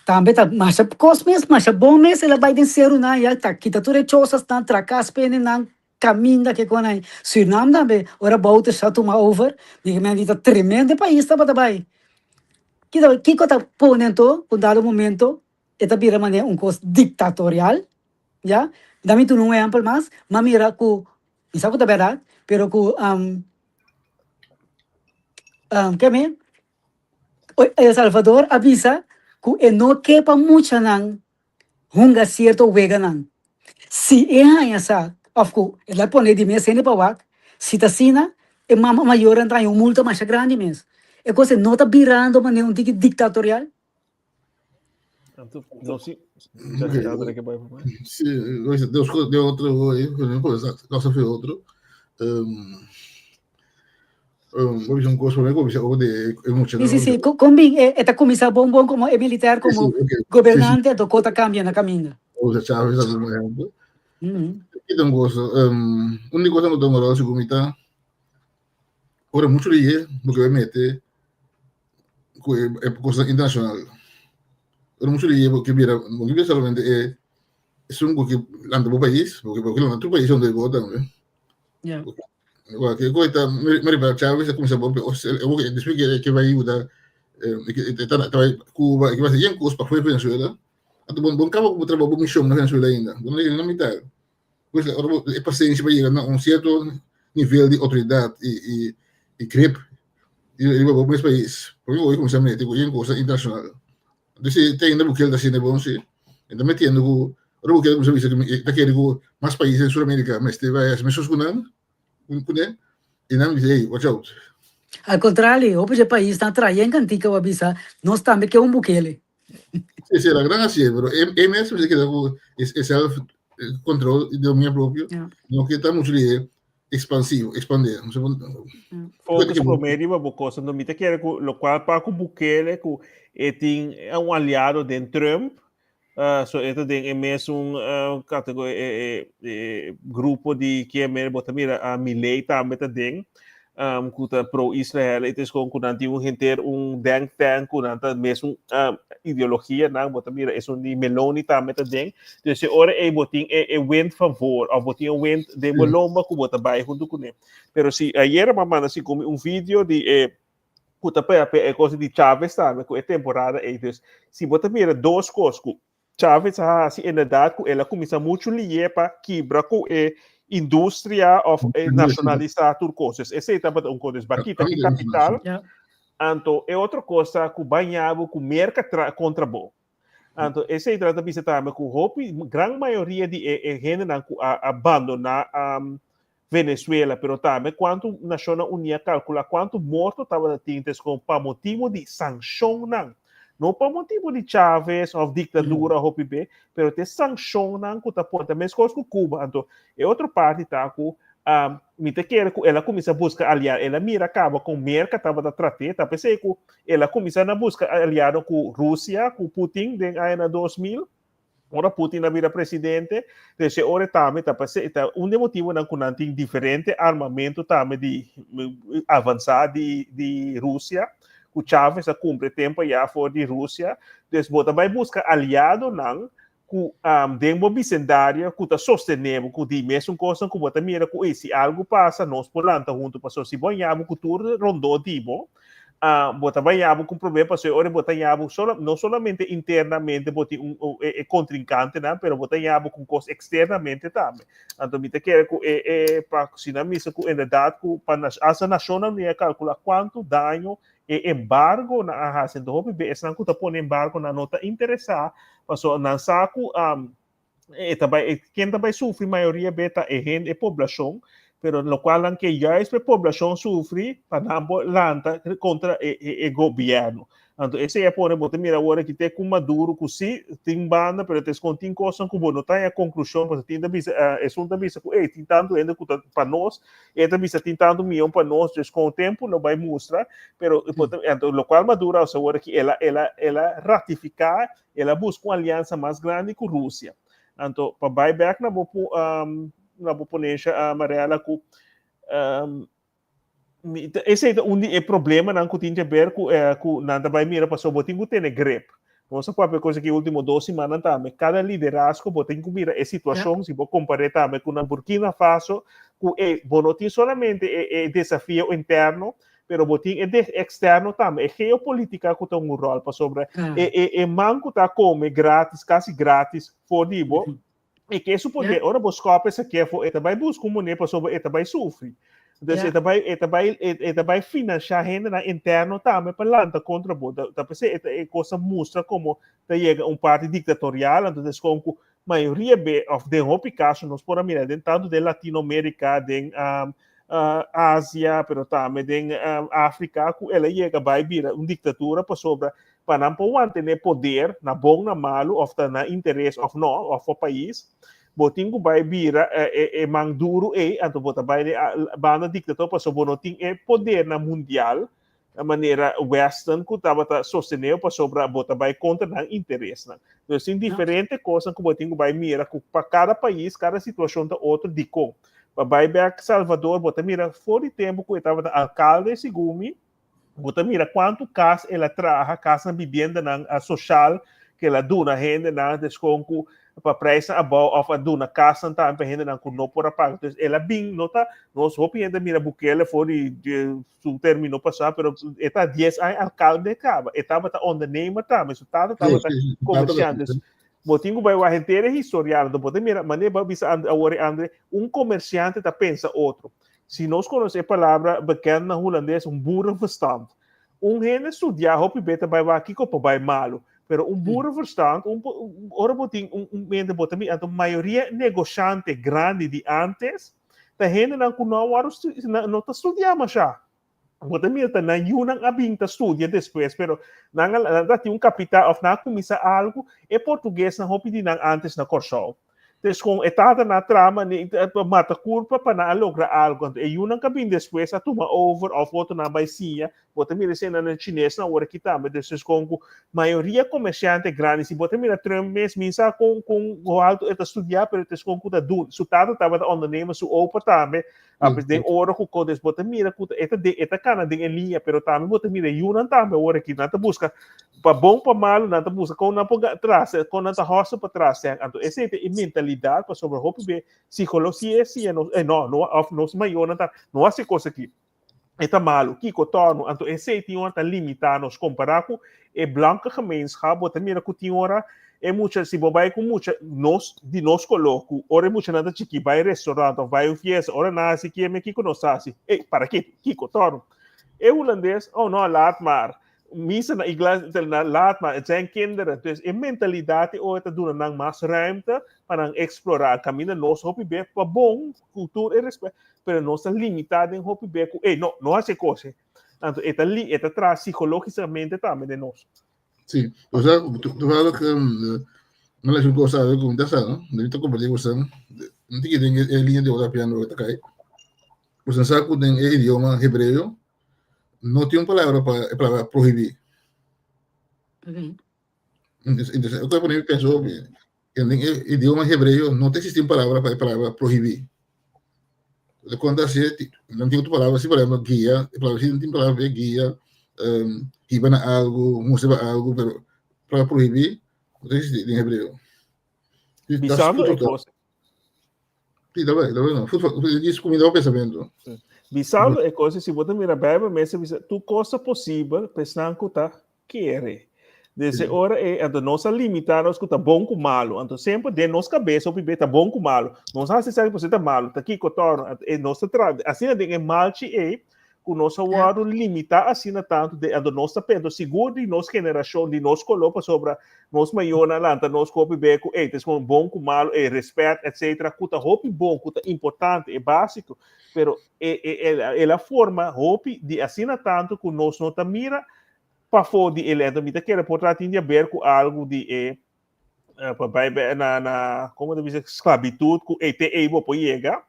Tambe ta masha kos mes, masha bon mes el a bai den serunan ya ta kita tur e chosasnan, traka spenenan, Caminda ke con ay. Surinam tambe ora Bouterse a tuma over, di men di ta tremendo e pais tabata bay. Kiko kiko ta pone anto cu dado momento e ta bira manera un cos dictatorial, ya. Da mi tuna un ehempel mas, m'a mira cu, mi sa cu ta berdad, pero cu ke mi, El Salvador a bisa cu e no ke pa muchanan hunga sierto weganan. Si e haña sa òf ku el a pone di mes hende pa wak, si ta asina, e mama mayornan ta haña un multa masha grandi mes. E kos ei no ta birando manera un tiki diktatorial? Um, bo bisa un kos promé ku bisa over di e mucha Sí, sí, sí. Kon bin e, e ta kuminsá bon bon komo e militar, Sí, sí, komo ok. Sí, sí. gobernante, anto ko ta kambia na kaminda. Usa Chávez como ejemplo. Mm. Kita un kos, um, un di kosnan ku ta un ròl sigur mi ta, ora muchu di ye bo ke mete ku e, e kosnan internashonal. Ora muchu di ye bo ke bira, bo ke bira solamente e esun ku ke lanta bo pais, bo ke bo ke lanta tur pais rondó di bo tambe. Ja. Ke kos ta, mi riba Chávez a kuminsá bon, despues ke ke bai yuda, e ta bai Cuba, e ke bai hasi yen kos pa fuera Venezuela, anto bo no kaba ku bo trabou, bo mishon na Venezuela ainda, bo no yega na mitad. Pues ora bo e pasenshi pa yega na un sierto nivel di outoridat i i i grip riba bo mes pais, porque bo kuminsá mete ku yen kos internashonal. Entonces te ainda Bukele ta haciendo bon si. E ta metiendo ku ora Bukele kuminsá bisa ku e ta kere ku mas pais den Suramérika mester bai hasi mesun ku nan kuné i nan bisa hey watch out. Al contrario, hopi dje paisnan trae en kantika bo a bisa nos tambe ke un Bukele. Si, si, la gran hasié, pero e e mes mester keda ku e self control i dominio propio, no ke ta muchu di e expansivo, expande. Focus promé riba bo cosa. No, mi ta kere ku lokual pa ku Bukele ku e tin un aliado den Trump, uh, so e ta den e mesun uh, kategoria, e, e, e grupo di ke mer bo ta mira uh, Milei tambe ta den, um, ku ta pro Israel, e ta eskon ku nan tin un henter un denk tank ku nan ta mesun um, ideologia nan, bo ta mira esun di Meloni tambe ta den. Dus e ora ei bo tin e, e wind van voor, of bo tin e wind den bo lomba ku bo ta bai huntu kuné. Pero si ayera m'a manda si kumi un video di e. Ku ta p'e e kos di Chavez tambe ku e temporada ei. Dus si bo ta mira dos kos ku Chavez a hasi inderdaad ku el a kuminsá muchu lié pa kibra ku e industria òf e nashonalisá tur kos. Dus esei tabata un kos. Dus bo a kita ki kapital. Anto e otro kos ta ku baña bo ku Merka tra kontra bo. Anto esei ta bisa tambe ku hopi gran mayoria di e e hendenan ku a a bandoná Venezuela, pero tambe kuantu Nashonnan Uní a kalkulá kuantu morto tabata tin tes kon pa motibu di sankshonnan. No pa motibu di Chavez òf diktadura hopi be, pero te sankshonnan ku ta pone, ta meskos ku Cuba. Anto e otro parti ta ku mi ta kere ku el a kuminsá buska aliado, el a mira kaba kon Merka tabata trat'é, ta p'esei ku el a kuminsá na buska aliado ku Rusia, ku Putin den añanan 2000. Ora Putin a bira presidente, desde ora e tambe ta pase, ta un di e motibonan ku nan tin diferente armamento tambe di avansá di di Rusia, ku Chavez a kumpra e tempu ayá for di Rusia. Dus bo ta bai buska aliadonan ku den bo bisendario ku ta sostené bo, ku di mesun kosnan ku bo ta mira ku, ey, si algu pasa nos por lanta huntu, pasobra si bo a yabu ku tur rondó di bo, Ah, bo ta baña bo ku problema pasobra ora bo ta ña bo sola, no solamente internamente bo tin un, un e, e kontrinkantenan, pero bo ta ña bo ku kos eksternamente tambe. Anto mi ta kere ku e, e pa si nan misa ku inderdaad ku pa nas, hasta nashonnan mi a kalkula kuantu daño e embargonan a hasi. Anto hopi be esnan ku ta pone embargonan no ta interesá pasobra nan sa ku e ta bai, ken ta bai sufri mayoria be ta e hende, e poblashon, pero lokual nan ke juist pa e poblashon sufri pa nan por lanta kontra e, e, e gobièrnu. Anto esei a pone bo ta mira awor aki te ku Maduro ku si tin banda pero te eskon tin kosnan ku bo no ta haña konklushon pasobra tin ta bisa esun ta bisa ku ey tin tantu hende ku ta pa nos e ta bisa tin tantu miyon pa nos dus kon tempu lo bai mustra pero bo ta anto lokual Maduro a hasi awor aki el a el a el a ratifiká El a buska un aliansa mas grandi ku Rusia. Anto, pa bai bèk na bo um, na bo ponensha, uh, Mariela, ku um, esei ta un di e problemanan ku tin te ber ku, eh, ku nan ta bai mira pasobra bo tin ku tene grip. Nos a papia kos aki último dos simannan tambe. Kada liderazgo bo tin ku mira e situashon, si bo kompar'é tambe ku na Burkina Faso, ku e bo no tin solamente e, e desafio interno, pero bo tin e de externo tambe, e geopolítica ku ta un rol pasobra e, e, e man ku ta come gratis, casi gratis for di bo, e ke supone, ora bo skop esa kefo, e ta bai busca un moneda pasobra e ta bai sufri. Dus e ta bai, e ta bai, e, e ta bai financia hendenan interno tambe pa lanta contra bo. Ta, ta p'esei e ta e cosa mustra como ta yega un parti dictatorial, anto ta kon ku mayoria be, of den hopi caso nos por a mira den tanto den Latinoamerica, den um, uh, Asia, pero tambe den um, Afrika, ku el a yega bai bira un diktatura pasobra pa nan por mantené poder, na bon na malu, of ta na interes of no, of pa pais, bo tin ku bai bira e, e, e man duru ei, anto bo ta bai de banda diktator pasobra bo no tin e poder na mundial, na manera Western ku tabata sostené pasobra bo ta bai kontra nan interesnan. Dus tin diferente kosnan ku bo tin ku bai mira ku pa kada pais, kada situashon ta otro dikon. Pa bai bek Salvador bo ta mira for di tempu ku e tabata alkalde segun mi, bo ta mira kuantu kas el a traha, kasnan bibiendanan soshal ku el a duna hendenan deskon ku pa prijsnan abou of a duna kasnan tambe pa hendenan ku no por a paga. Dus el a bin no ta nos hopi hende a mira Bukele for di su termino pasá, pero e ta 10 aña alcalde caba. E tabata ondernemer tambe, su tata tabata comerciante. Dus, bo tin ku bai wak henter e historial, enton bo ta mira, manera bo a bisa awor e Andre, un comerciante ta pensa otro. Si nos conoce e palabra bekend na hulandes, un boerenverstand. Un hende studia hopi be ta bai wak kiko por bai malo. Pero un boerenverstand, un, ora bo tin un, un mente bo ta mira, anto mayoria negociante grandi di antes, Ta hendenan ku no a wòrdu no ta studiá mashá. Bo ta mira ta nan yunan a bin ta studia despues, pero nan a nan ta tin un kapital òf nan a kuminsá algu, e portuguesnan hopi di nan ántes na Kòrsou. Entonces kon e tatanan a traha mane pa mata kurpa pa nan a logra algu. Anto e yunan ku a bin despues a tuma over òf otronan a bai siña. Bo ta mira esei nan chinesnan awor aki tambe. Entonces kon ku mayoria komersiante grandi, si bo ta mira Trump mes, mi sa kon kon ho alto e ta studia, pero es kon ku ta dun. Su tata tabata ondernemer, su opa tambe, apes den ora ku kon, dus bo ta mira ku e ta e ta kana den e liña, pero tambe bo ta mira e yunan tambe awor aki, nan ta buska pa bon pa malu, nan ta buska kon nan por trase, kon nan ta hustle pa trase. Anto esei ta e mentalidat, pasobra hopi be psikologia siña nos, eh no, no, òf nos mayornan ta, no hasi kos aki. E ta malu. Kiko tòrnu? Anto esei tin ora ta limitá nos. Kompará ku e blanke gemeenschap, bo ta mira ku tin ora e mucha, si bo bai ku mucha nos di nos koló, ku ora e muchanan ta chikí bai restaurant òf bai un fiesta, ora nan hasi kieme, kiko nos ta hasi? Ey, para kiko? Kiko tòrnu? E hulandes, oh no, laat maar. Misa na iglesia, na laat maar, het zijn kinderen. Dus e mentalidat e ora ta duna nan mas ruimte pa nan eksplorá. Kaminda nos hopi be pa bon, kultura e respet, pero nos ta limitá den hopi be ku, ey, no, no hasi e kos ei. Anto e ta li, e ta traha psikológikamente tambe den nos. Sí, o sea, toevallig, um, una cosa ku mi ta sa, no? Mi ta kompartí ku boso, mi ta kere den e liña di ora piano ku ta kai. Boso sa ku den e idioma hebreo no tin un palabra pa e palabra prohibí. Okay. Entonces, eu pone penso, en e idioma hebreo no ta existi un palabra pa e palabra prohibí. De conta si no tin otro palabra, si por ejemplo guia, e palabra si no tin palabra pa guia, um, hiba na algo, mustra pa algo, pero palabra prohibí no ta existi en hebreo. Bisando e cosa. Sí, ta bai, ta bai no. Voet, dis kumida o pensamento. Bisando e cosa, si bo ta mira Bijbel mester bisa tur cosa posibel pa esnan ku ta kere. Desde ora e, anto nos a limita nos ku ta bon ku malu. Anto semper den nos kabes hopi be ta bon ku malu. Nos hasi esaki pasobra ta malu, ta kiko torno. Anto e nos ta tra, asina den e malchi ei ku nos a wòrdu limitá asina tantu de anto nos ta pensa sigur di nos generashon di nos koló pasobra nos mayornan a lanta nos ku hopi be ku ey ta escoge bon ku malu ey respèt etcetera ku ta hopi bon ku ta importante e básiko pero e e el a forma hopi di asina tantu ku nos no ta mira pafó di el anto mi ta kere por ta tin di aber ku algu di e pa bai na na como ta bisa sclavitud cu ey te ey bo por yega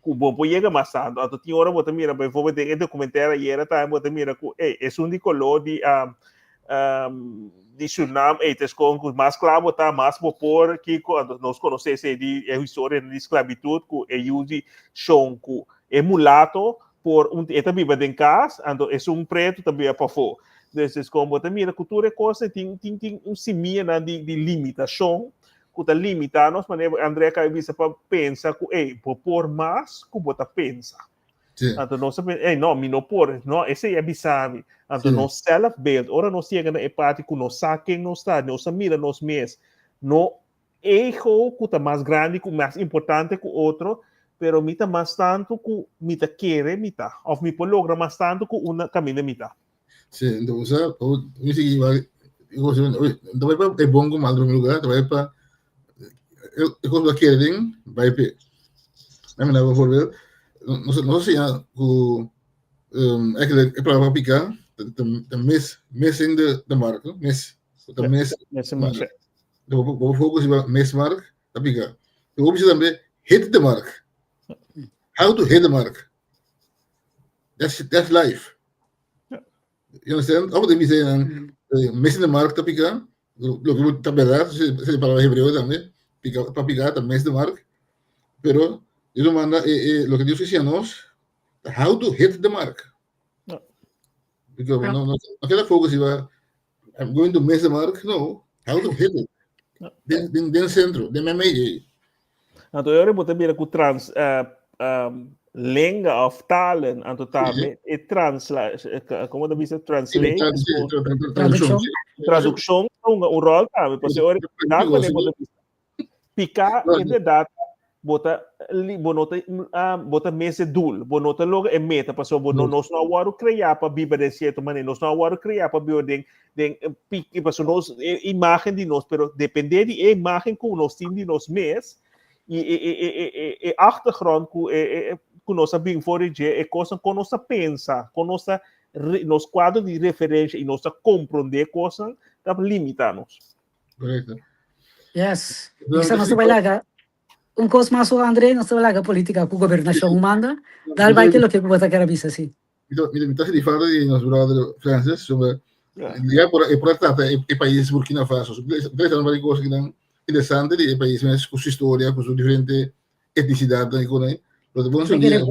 cu bo por yega mas tanto anto tin ora bo ta mira bijvoorbeeld den e documentaire ayera tambe bo ta mira cu ey esun di color di um, di Suriname ey ta escoge cu mas sclavo bo ta mas bo por kico anto nos conoce esey di e historia di sclavitud cu e yu di shon cu e mulato por un e ta biba den cas anto esun preto ta biba pafó dus es como bo ta mira cu tur e cosnan tin tin tin un simianan di di limitacion cu ta limita nos manera André acaba di bisa pa pensa cu ey bo por mas cu bo ta pensa Sí. anto nos ta pensa ey no mi no por no esey a bisa mi anto Sí. nos self beeld ora nos yega na e parti cu nos sa ken nos ta nos ta mira nos mes no ego ku ta mas grandi ku mas importante ku otro, pero mi ta mas tantu ku mi ta kere mi ta, òf mi por logra mas tantu ku una kaminda mi ta. Sí, entonces, mi sigui bai, ta bai pa e bon ku mal den lugar, ta bai pa e kos ku kere den, bai p'e. Mi mira bijvoorbeeld, nos nos a siña ku eigenlijk e palabra piká ta mis, missing the mark, mis, ta mis. Missing mark. Bo focus riba miss mark, ta pica. Pero bo bisa tambe hit the mark. How to hit the mark. That's, that's life. You understand? Of de bisa nan, eh, missing the mark ta pica. Lo que ta verdad, se se palabra hebreo tambe, pica, pa pica ta miss the mark. Pero Dios manda eh, eh, lo que Dios decía nos, how to hit the mark. Because no, no, no queda focus riba I'm going to miss the mark. No, how to hit it. Den, den, den centro, den meio. Anto eu bo ta mira ku trans uh, um, lenga of talen, anto tambe e transla, como ta bisa translate? Traducción. Traducción un, un rol tambe, pasobra ora dat manera bo ta bisa Piká inderdaad bo ta bo no ta bo ta mester doel, bo no ta logra e meta pasobra bo no nos no a wòrdu kreá pa biba den sierto manera, nos no a wòrdu kreá pa biba den den piki pasobra nos e imágen di nos pero dependé di e imágen ku nos tin di nos mes i e e e e e achtergrond ku e e ku nos a bin for di dje e kosnan kon nos ta pensa kon nos ta nos kuadro di referensha i nos ta komprondé kosnan ta limitá nos. Correcto. Yes. Isa nos ta bai laga un kos mas o André, nos ta bai laga politica ku gobernashon manda. Dal bai te loke ku bo ta kere bisa si. Mi ta sinti falta di nos brother Francis sobre ya por e por trata e, e pais Burkina Faso. Interesante varios cosas que dan interesante di e pais mes ku su historia, ku su diferente etnicidad y con ahí. Pero te bon Mi ta kere,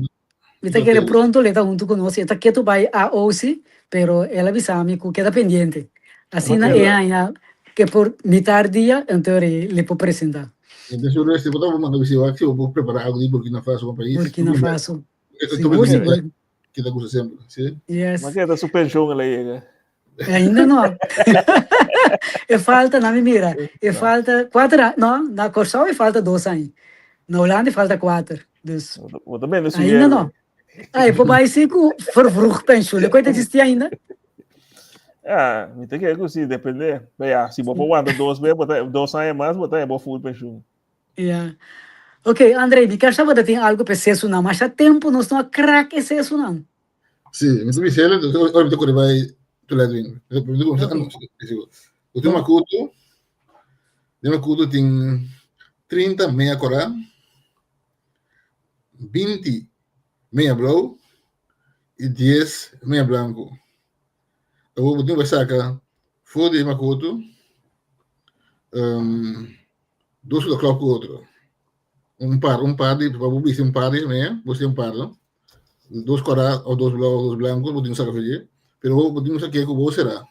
mi ta kere pronto le ta hunto ku nos. E ta ketu bai AOC, pero el a bisa mi ku keda pendiente. Asina e haña ke por mitar dia, enton le por presenta. Entonces, yo reste, bo ta manda bisi wak si bo por prepara algo di Burkina Faso pa pais. Burkina Faso. Sigur, sigur. kita gusta semper, si? Yes. Ma keda su pensioen el a yega. Ainda no. E falta, na mi mira, e falta kuater aña, no, na Kòrsou e falta dos aña, na Hulanda e falta kuater, dus Bo ta bende su ainda yerba. no. Ah, e por bai si ku vervroeg pensioen, e koi ta existi ainda? Ah, mi ta kere ku si, depende. Pero ya, si bo por wanta dos be, bo ta, dos aña mas, bo ta bo full pensioen. Ya. Ok, André, mi kier sa bo ta tin algo pa e sesunan, masha tempu nos no a krak e sesunan. Sí, mi ta bisa él, ora mi ta kore bai toilet mi ta kumsa Ok. Bo tin makutu, den makutu tin 30 meia kora, 20 meia blou i 10 meia blanku. Awor bo tin ku bai saka for di e makutu um, dos ku ta klòp ku otro. Un par, un par di, pa bo bisti un par di meia, bo bisti un par, no? Dos kòrá òf dos blou òf dos blanku, bo tin ku saka for dje. Pero bo tin ku saka ku bo será.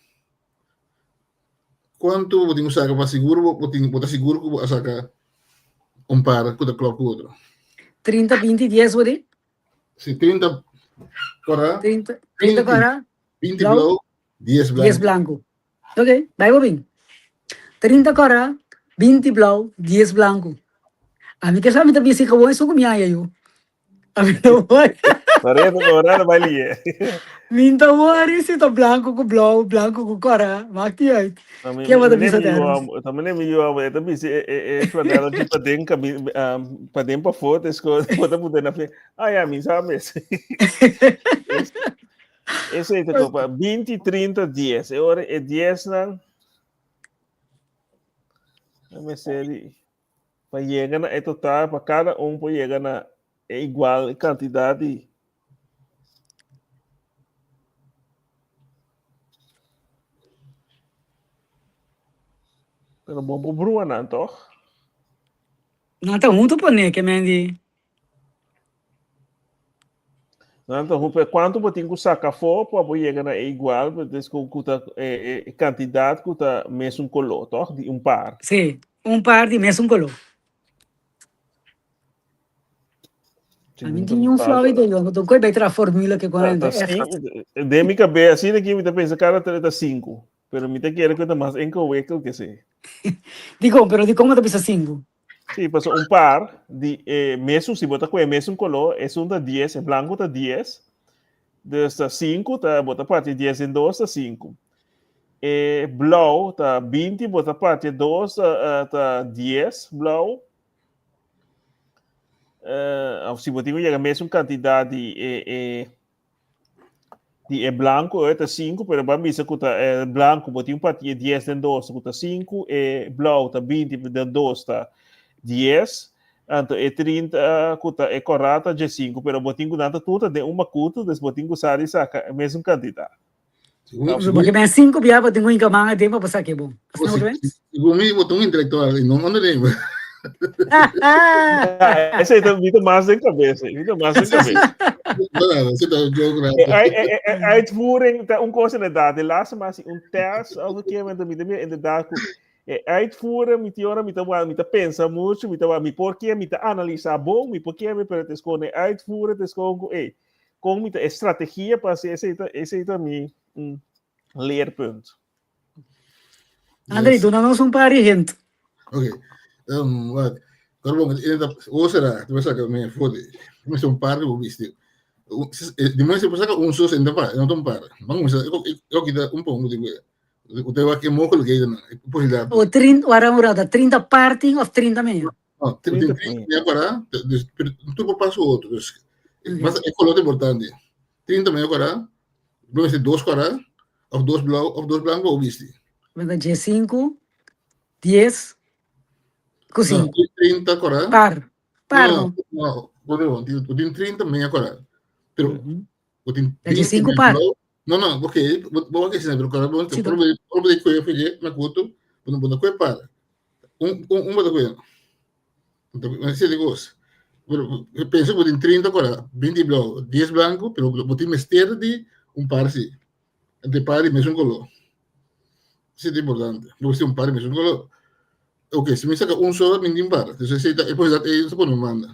Kuantu bo tin ku saka pa sigur bo bo tin bo ta sigur ku bo a saka un par ku ta klòp ku otro? 30, 20, 10 bo di? Si, 30 kòrá, 30, 30 20, kòrá, 20 blou, blou, 10 10 blanku. blanku. Ok, bai bo bin. 30 kòrá, 20 blou, 10 blanku. Ami ke sa mi ta bisti gewoon esun ku mi haña yu. Ami ta wori. Loreto, Lorena bai lié. Mi ta wori si ta blanku ku blou, blanku ku kòrá, maakt niet uit. No, mi, Ke mi, bo ta mi bisa ne mi yu Terence? amo, tambe ne mi yu amo, e ta bisti e, e, e flanela di paden, kami, um, paden pafó, te sko, bo ta puntra na fe, ah ya, mi sa mes. Es, esei ta kopa, 20, 30, 10. E ora e 10 nan, e mester di, pa yega na e total, pa kada un por yega na e igual kantidat di Pero bo por brua nan toch? Nan ta huntu pone ke men di. Nan ta huntu, kuantu bo tin ku saka afó pa bo yega na e igual, des ku ku ta e e kantidat ku ta mesun koló, tòg? Di un par. Sí, un par di mesun koló. Si A mi mi ta tin un flauw falta. idee, yo no koe bai traha formula ke Ta kuanta, ta echt. sinku, den mi kabes asina ki mi ta pensa kada tres ta sinku, pero mi ta kere ku ta mas ingewikkeld ke esei. Dikon? Pero dikon bo ta bisa sinku? Sí, pasobra un par di e mesun, si bo ta kohe mesun koló, esun ta dies, e blanku ta dies, dus ta sinku, ta bo ta parti dies den dos ta sinku. E blou ta binti, bo ta parti dos ta ta dies blou. Of si bo tin ku yega mesun kantidat di e e Di e blanco e ta 5, pero ban bisa ku ta e blanco bo tin un parti e 10 den 2 ku ta 5, e blauw ta 20 den 2 ta 10, anto e 30 ku ta e kòrá ta 15, pero bo tin ku nan ta tur ta den un makutu, dus bo tin ku sa di saka e mesun kantidat. Segun, Bo segun, ke ben 5 bia bo tin ku hinka man aden pa bo saka e bon. Asina bo ta ben? segun mi, bo ta un intelectual y no un ondernemer. Esei ta mi ta mas den kabes, mi ta mas den kabes. Bueno, esei ta joke rato. Uitvoering ta un kos inderdaad. De laatste maar si un test of een keer met mi ta mira inderdaad ku e uitvoeren mi ti ora mi ta mi ta pensa mucho, mi ta mi por ke mi ta analisa bon, mi por ke mi pero het is gewoon e uitvoeren, het is gewoon ku ey, kon mi ta e strategia pa hasi esei ta esei ta mi mm, leerpunt. André, Yes. duna nos un par di hint. Ok. Um, wat? Pero bom, o será, tu vas sacar me fode. Me un par de viste. De momento você saca un só senta pa, não um par. Vamos, eu eu quita um pouco de O te va que moco que não, possibilidade. O 30, ora ora, 30 parting of 30 meia. No, 30 meia para, tu passo outro. Mas é color importante. 30 meia para, Blue dos kòrá, òf dos blou, òf dos blanku bo bisti. Bo ta dje sinku, dies ku No, sinku. 30 kòrá. Par. Par No, no. no, no, bo tin 30 meia kòrá. Pero bo tin Ta dje 20 sinku meia par. blou. No, no, ok, bo bo wak esei, pero kòrá bo Si ora bo ora bo kue fidje na kutu, bo no bo no kue par. Un un un bo ta kue. Esei ta kos. Pero pensa ku bo tin 30 kòrá, 20 blou, 10 blanku, pero bo tin mester di un par si. Entre par di mesun koló. Esei ta importante. Bo mester un par di mesun koló. Ok, si mi saka un solo, mi tin par. Entonces esei ta e posibilidat ei ta pone mi manda.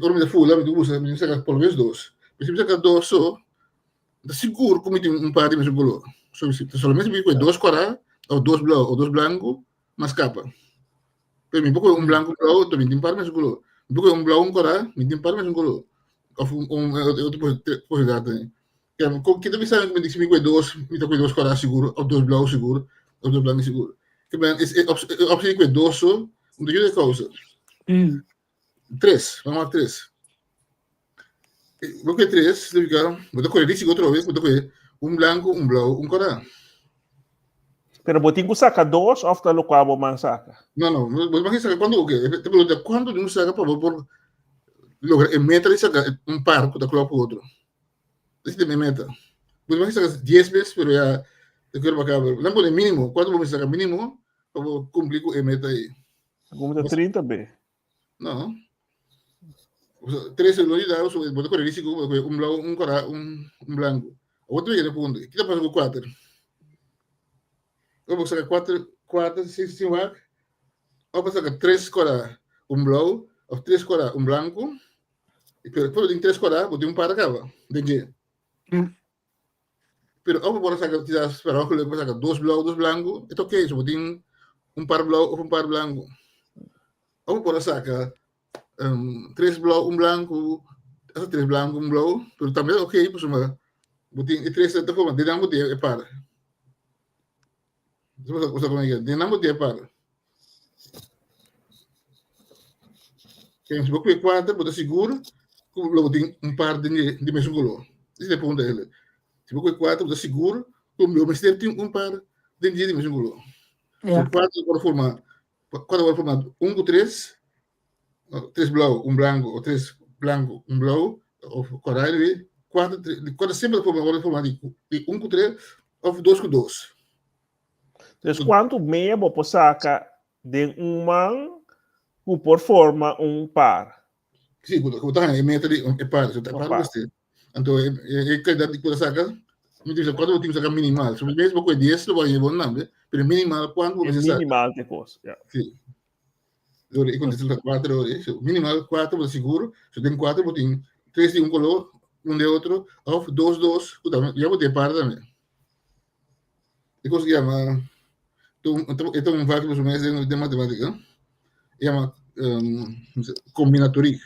Ora mi ta fula, mi ta usa, mi ta saka por lo menos dos. Si mi saka dos so, ta sigur ku mi tin un par di mesun koló. So, si solamente mi kohe dos kòrá, òf dos blou, òf dos blanku, m'a skapa. Pero mi por kohe un blanku un blou, mi tin un par di mesun koló. Mi por kohe un blou un kòrá, mi tin un par di mesun koló. Òf un un otro posibilidat tambe. Ke ta bisa mi si mi kohe dos, mi ta kohe dos kòrá sigur, òf dos blou sigur, òf dos blanku sigur. Ke men e opshon di kohe dos so, no ta yuda e kousa. Tres, vamos a tres. Bo kohe tres, significa bo ta kohe risiko otro vez, bo ta kohe un blanco, un blauw, un kòrá. Pero bo tin ku saka dos òf ta lokual bo man saka? No, no, bo man saka kuantu bo ke. Ta pregunta kuantu di un saka pa bo por logra e meta di saka un par ku ta klòp ku otro. Esi ta mi meta. Bo man saka dies bes, pero ya ta kere pa kaba. Nan pone mínimo, kuantu bo mester saka mínimo pa bo kumpli ku e meta ei. Como ta 30 be? No. Tres lo ayuda, so bo ta corre risico, bo ta un blauw, un cora, un, un blanco. Awor te yega punto. Kita pasa ku kuater? Of bo saka kuater, kuater, sin, sin wak. Of bo saka tres cora, un blauw, of tres cora, un blanco. Pero por tin tres cora, bo tin un par caba, den dje. Pero of bo por saka quizás per ongeluk bo saka dos blauw, dos blanco, e ta oké, so bo tin un par blauw of un par blanco. Of bo por saka um, tres blauw, un blanco, hasta tres blanco, un blauw, pero tambe ta oké, pasobra bo tin e tres ta forma, den nan bo tin e par. Bo sa como e den nan bo tin e par. Si bo kue kuater, bo ta sigur ku lo bo tin un par den di mesun kolor. Esei ta e punto eigenlijk. Si bo kue kuater, bo ta sigur ku lo mester tin un par den di mesun kolor. So kuater por forma, kuater por forma un ku tres, tres blou, un blanku, o tres blanku, un blou, of kòrda kuater, kuater semper ta forma, forma di un ku tres òf dos ku dos. Dus kuantu mea bo por saka den un man ku por forma un par? Sí, ku ta haña e meta di e par, so ta par mester. Anto e e kalidat di ku ta saka, mi ta bisa kuantu bo tin ku saka minimal. So mes bo kohe dies lo bo haña bon tambe, pero minimal kuantu bo mester saka. Minimal te kos, ya. Sí. Dor e kontesta ta kuater ora, so minimal kuater bo ta sigur, so den kuater bo tin tres di un koló, un di otro, òf dos dos, ku tambe ya bo tin e par tambe. E kos yama e ta un vak su mes den matematika yama kombinatorik.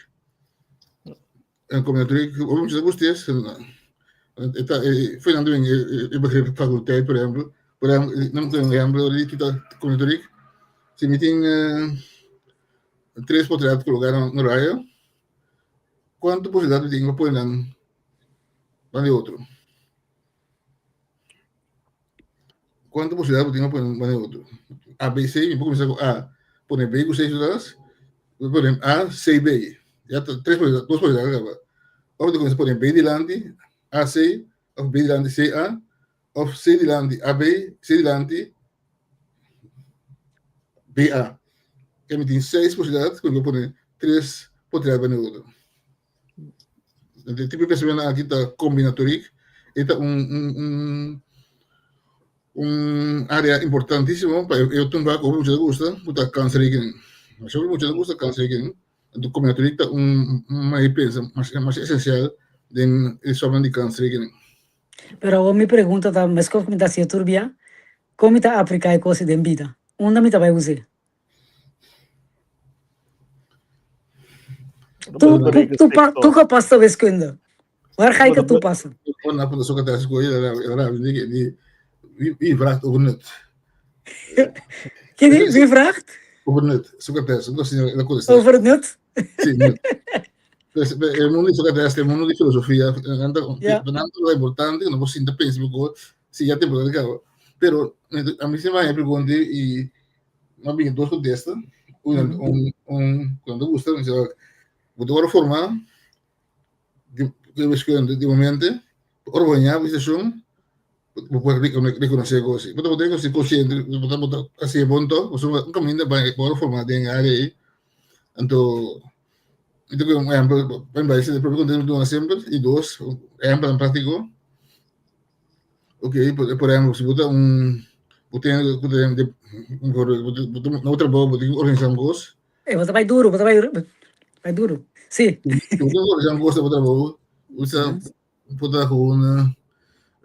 Kombinatorik hopi mucha ta gusta es e ta fo'i nan ta bin e begrip fakulteit por ehempel por ehempel nan ta un ehempel di kita kombinatorik si mi tin tres potret koloká na un raya kuantu posibilidat mi tin pa pone nan banda di otro. Kuantu posibilidat bo tin pa pone un banda di otro? A, B, C, mi por kuminsá ku A, pone B ku C su tras, mi pone A, C, B. Ya ta tres posibilidat, dos posibilidat kaba. Òf mi ta kuminsá pone B dilanti, A, C, òf B dilanti, C, A, òf C dilanti, A, B, C dilanti, B, A. Ke mi tin seis posibilidat ku mi por pone tres potret banda di otro. E tipo di pensamentu aki ta kombinatorik, e ta un un un un área importantísimo pa e tumba ku hopi mucha ta gusta ku ta kansrekening. Masha hopi mucha ta gusta kansrekening, anto kombinatorik ta un un manera di pensa masha esensial den e sòrtnan di kansrekening. Pero awor mi pregunta ta, meskos ku mi ta hasié tur bia, kon mi ta apliká e kos ei den bida? Unda mi ta bai us'é? Toegepaste wiskunde. Waar ga ik het toepassen? Wie vraagt over nut? Wie vraagt? Over nut. Over het nut? Sí, nut. Dus, e mundo di Socrates, e mundo di filosofia, ja. é importante, no sinta pensa, porque si ya te importante, pero a mí se me pregunta y M'a bini dos kontesta. Un, un, un ku no ta gusta, mi sa, bo ta wòrdu formá di di wiskunde di momente, ora bo haña bo seshon, bo por rekonosé kos. Bo ta bo ta rekonosé konsiente, bo ta bo ta hasié bon tòg, pasobra un kaminda bai bo wòrdu formá den e área ei. Anto, mi ta kohe un ehèmpel, pa mi bai e propio kontesta mi ta duna semper, i dos, ehèmpelnan práktiko. Ok, por ehempel, si bo ta un, bo tin ku ta bo ta na trabou, bo tin ku organisá un kos. E bo ta bai duru, bo ta bai bai duru, si. Si bo tin ku organisá un kos na bo trabou. Usa por ta gewoon,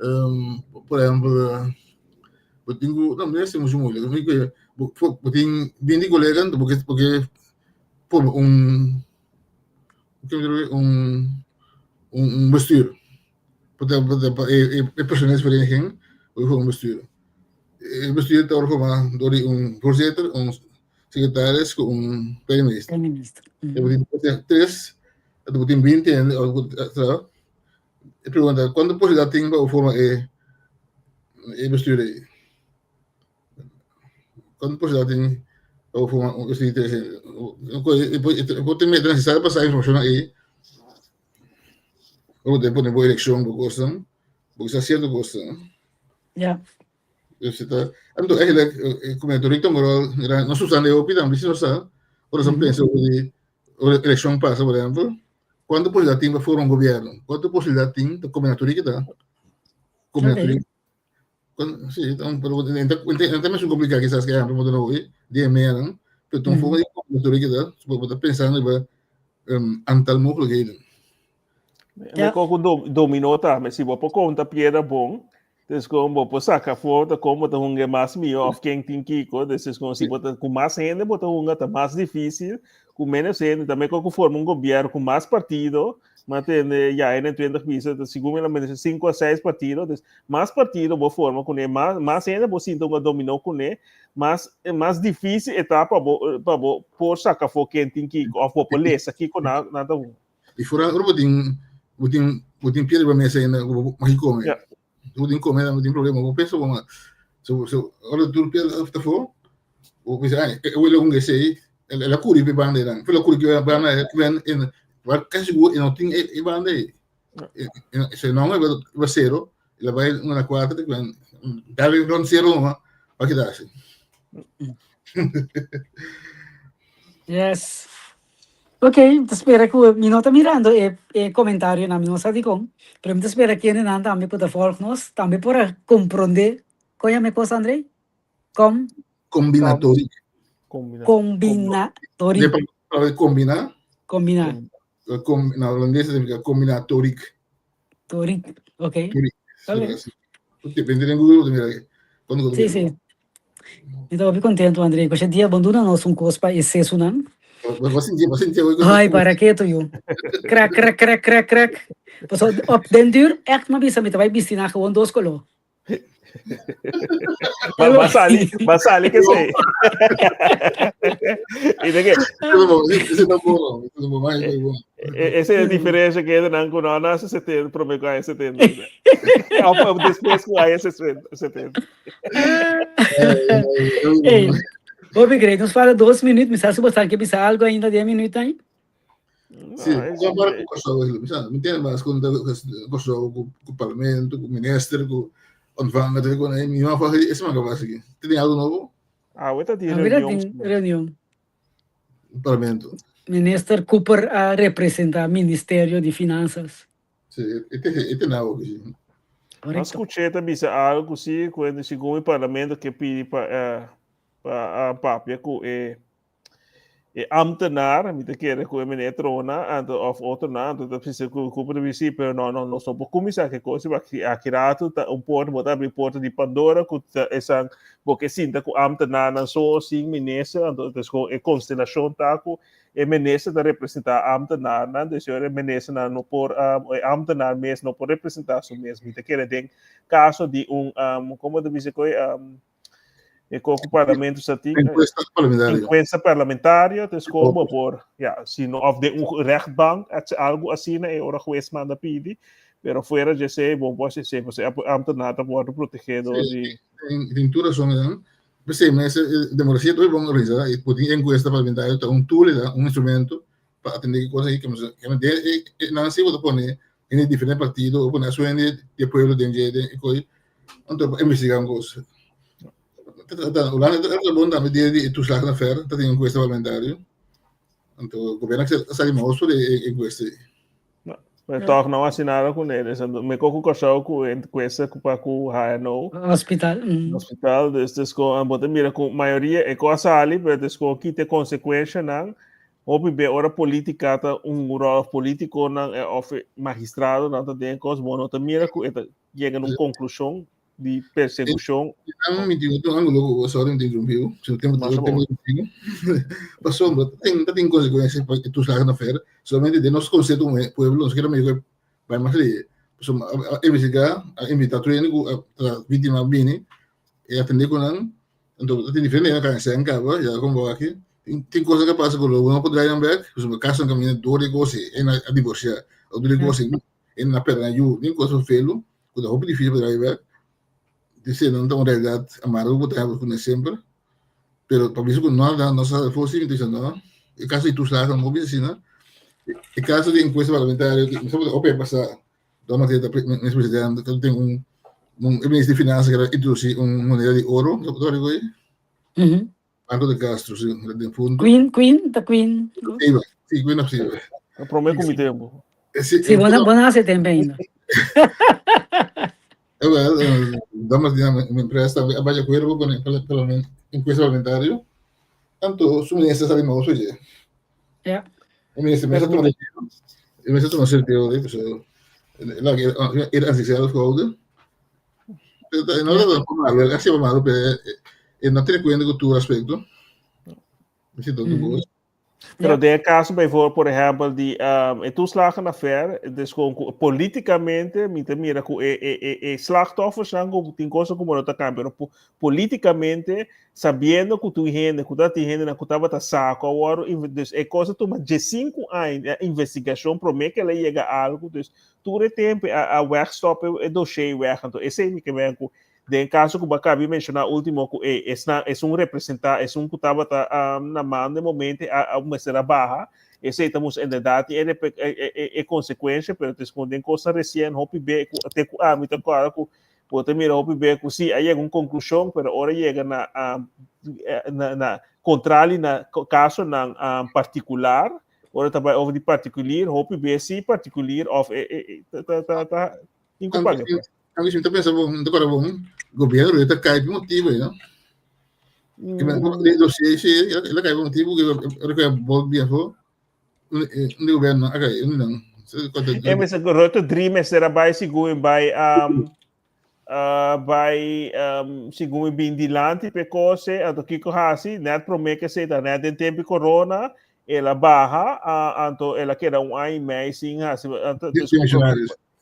um, por ehempel, bo tin ku, no, mi a mucho moeilijk. Mi ku, bo, bo tin 20 colega, bo ke, bo ke forma un, un, un, un bestuur. Por ta, por ta, e, e, e personeelsvereniging, bo ke forma un bestuur. E bestuur ta word forma door di un voorzitter, un secretaris ku un penningmeester. Penningmeester. E bo tin tres, bo tin 20 hende, e pregunta, kuantu posibilidat tin pa bo forma e e bestuur ei? Kuantu posibilidat tin pa bo forma un bestuur di tres hende? E por tin meta nesesario pa sa informashonnan ei, bo ta pone bo elekshon, bo kosnan, bo sa sierto kosnan. Ja. Dus het, anto eigenlijk, como tu Rick Rol, nos usan de hopi tambe, si nos sa, ora sa pensa over di ora eleccion pasa, por ejemplo, cuánto posibilidad tin pa forma un gobierno? Cuánto posibilidad tin ta combinatorica ta? Combinatorica. Okay. Sí, ta un, pero enta, enta, enta mes un complicado quizás que ejemplo, modo no hoy, die meia nan, pero ta un forma di combinatorica ta, bo ta pensando riba um, aantal mogelijkheden. Me ko ku domino tambe, si bo por konta piedra bon, dus kon bo por saka afó ta kon bo ta hunga mas mihó òf ken tin kiko, dus es kon si bo ta ku mas hende bo ta hunga ta mas difísil, ku ménos hende tambe kon ku forma un gobièrnu ku mas partido, ma tende ya 21 bisa ta segun mi la mester sinku a seis partido, dus mas partido bo forma kuné mas mas hende bo sinta hunga dominó kuné, mas mas difísil e ta pa bo pa bo por saka afó ken tin kiko òf bo por lesa kiko nan nan ta hunga. Y fuera ora bo tin bo tin bo tin piedra riba mesa ainda bo bo maki come. Ja. Bo tin come bo tin problema bo pensa bo ma so so ora tur piedra ta afó bo pensa ay e wele un esei el el a curi pe banda einan el a curi ke banda ei wen en wa casi sigur e no tin e e banda ei. Ja. E se no iba cero el a bai un na cuatro wen dale rond cero numa pa keda asi. Yes. Ok, mi ta spera ku mi no ta mirando e e komentarionan, mi no sa dikon, pero mi ta spera kendenan tambe ku ta vòlg nos tambe por a komprondé, kon yama e kos André? Kom? Kombinatorik. Kombina. Kombinatorik. De palabra kombiná. Kombiná. Kom, na holandés significa kombinatorik. Torik, ok. Torik. Ok. Depende den Google, bo ta mira cuando Sí, sí. Mi ta hopi contento, André. Cu dia bon duna nos un cos pa e sesunan. Bo sinti, bo sinti hoy. Ay, para keto yo. Krak, krak, krak, krak, krak. Paso op den duur, echt ma bisa mi ta bai bisti na gewoon dos color. Ba, ba sali, ba sali que sei. Y de que Esa es la diferencia que nan ku no nace 70, prome ku aña 70. Of después ku aña 70. Hey, hopi great. Nos falta dos minuut. Mi sa si bosan ke bisa algo ainda diez minuut ahí. Sí, compara ku Kòrsou, mi sa, mi tende mas ku Kòrsou ku ku parlamento, ku minister, ku ontvanger, ku mi no a ese man capaz aki. Tin algo nobo? Awe ta tin Awe ta reunion. tin reunion. Parlamento. Minister Cooper a representa Ministerio di Finanzas. Sí, e te e te nou sí. Mas Correcto. skuché ta bisa algo ku sí, ku segun e parlamento ke pidi pa eh, pa ah, papia ku e e ambtenaar, mi ta kere ku e meneer Trona, anto of otronan, anto ta bisa ku ku por bisa sí, pero no no nos no por kuminsá ke kos, aki aki rato ta un porta, bo ta abri porta di Pandora ku ta esan bo ke sinta ku ambtenaarnan so sin minister, anto ta esco e konstelashon ta ku e minister ta representá ambtenaarnan, dus e ministernan no por e ambtenaar mes no por representá su mes, mi ta kere den kaso di un komo ta bisa koe E koku parlamento sa tin. Encuesta parlamentario. Encuesta parlamentario, dus como por, ja, si no, of de un rechtbank, het algo asina, e ora juez manda pidi, pero fuera de ese, bon por ese, pues ambtenaar ta worden protegedo door di... Tin tur razón, dan. P'esei mes democracia ta bon organisa, e por tin encuesta parlamentario ta un tool, un instrumento pa atende ki cosa ki nan si bo ta pone hende di diferente partido, bo pone asu hende di e pueblo den dje den e koi, anto pa investiga un kos. Hulanda ta bon tambe dia di e toeslagenaffaire ta tin encuesta parlamentario, anto gobierno a sali mahos for di e encuesta ei. Maar toch no hasi nada ku ne. Dus me koku Kòrsou ku encuesta ku pa ku HNO. Hospital. Hospital, dus dus ko bo ta mira ku mayoria e ko a sali, pero dus ko kite konsekuenshanan. Hopi be ora politica ta un rol of politiconan eh, of magistradonan ta den kos, bo no ta mira ku e ta yega na un konklushon di persecucion. Ang mi tin otro ángulo ku sorry mi ta interrumpí bo, si no tempo Masha tempo bon. contigo. Pasobra ta tin ta tin consecuencia pa e toeslagen affaire, solamente den nos concepto como pueblo nos kere mira ku bai mas ley. Pasobra a a investigá, a invitá tur hende ku a ta víctima a bini e atendé ku nan, anto ta tin diferente hende ku a sèn kaba, ya kon bo aki, tin tin kos ku a pasa ku lo bo no por draai nan bèk, pasobra kasonan kaminda dor di e kos ei, hende a divorsiá, òf dor di e kos ei hende a pèrdè nan yu, tin kos felu ku ta hopi difísil pa draai bèk. Esei no ta un realidat amargo ku ta hèp kuné semper, pero pa bisa ku no a no sa for si mi ta bisa no. E kaso di toeslagen no bisa asina. E kaso di enkuesta parlamentario mi sa hopi a pasa Don Mateo ta minister presidente ta tin un un e minister di finansa kere introdusí un moneda di oro, ta rico ei? Marco de Castro, si, den punto. Queen, Queen, ta Queen. Eva, sí, Queen of Sheba. Ta prome ku mi tempo. Sí, Sí, bo no hace tempo ainda. Eh, wel, eh, damas di mi empresa a bai de acuerdo con el encuesta parlamentario. Tanto su minister sali mau soje. Ja. O minister mester toma e minister toma sentido de so la era ansiado gehouden. Pero no era malo, era siempre malo, pero eh, no tiene cuenta con tu aspecto. Me siento tu voz. Pero den e caso bijvoorbeeld, por ehempel, di um, e toeslagenaffaire, dus gewoon ku politicamente, mi ta mira ku e, e, e, e slachtoffers nan ku tin cosa ku no ta cambia, pero po, politicamente, sabiendo ku tu hende, ku ta tin hende nan ku tabata saco awor, dus e cosa tuma 15 aña investigacion prome que la llega algo, dus tur e tempo a, a wegstop e, e dossier weg, anto esei mi ke men ku Den caso cu bo a cabi menciona ultimo cu e esnan esun representa esun cu tabata um, na mando e momento a, a mester a baha, esey ta mus inderdaad e, e, e, e consecuencia, pero te con den cosa recien hopi be cu te cu ami ta acorda cu bo ta mira hopi be cu si a yega un conclusion, pero ora yega na um, na, na contrali na casonan um, particular, ora ta bay over di particulier, hopi be si particulier of e, e, e, ta, ta, ta, tin cu paga. Anto si mi ta pensa bon, mi ta kòrda bon, gobièrnu lo ta kai pa motibu ei, no? Mm. E dossier si, el a kai pa motibu ku el a kai bòl bien afó. Un di gobièrnu a kai, un nan. E mester Rutte 3 mester a bai segun bai um, uh, bai um, segun bin dilanti pe kose, anto kiko hasi, net prome ke se ta net den tempo corona, el a baha, uh, anto el a keda un aña i mei sin hasi, anto, dus,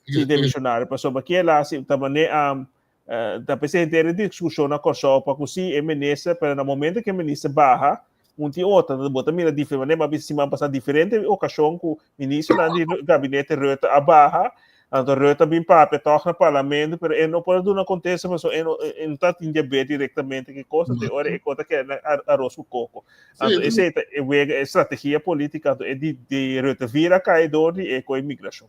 Sí, demisionario. Pasobra kela si ta mane um, uh, ta pese henter e discusion na Kòrsou pa ku si e minister, pero na momento ku e minister baha, un tin otro, bo ta mira diferente, mane m'a siman pasá diferente okashon ku ministernan di gabinete Rutte a baha, anto Rutte a bin papia tòg na parlamento, pero e no por a duna kontesta pasobra e no e no ta tin diabé direktamente ki kos, te ora e kos ta keda na aros ku koko. Anto esei ta e wega, e strategia polítika, anto e di di Rutte vira kai dor di e ku e migrashon.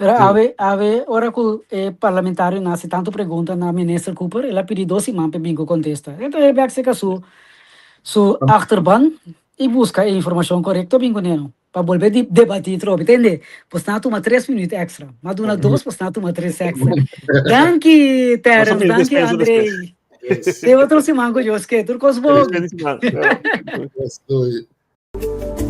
Pero awe, awe ora cu e parlamentarionan haci tanto pregunta na minister Cooper, el a pidi dos siman p'e bin cu contesta. Enton e bek seca su su achterban y busca e informacion corecto bin cu neno pa bolbe di debati trobe. Tende? Pues nan a tuma tres minuut extra. M'a duna dos, pues nan a tuma tres extra. Danki Terence, danki Andrei. Te otro siman cu Dios ke. Tur cos bon. Feliz siman. Yes, doei.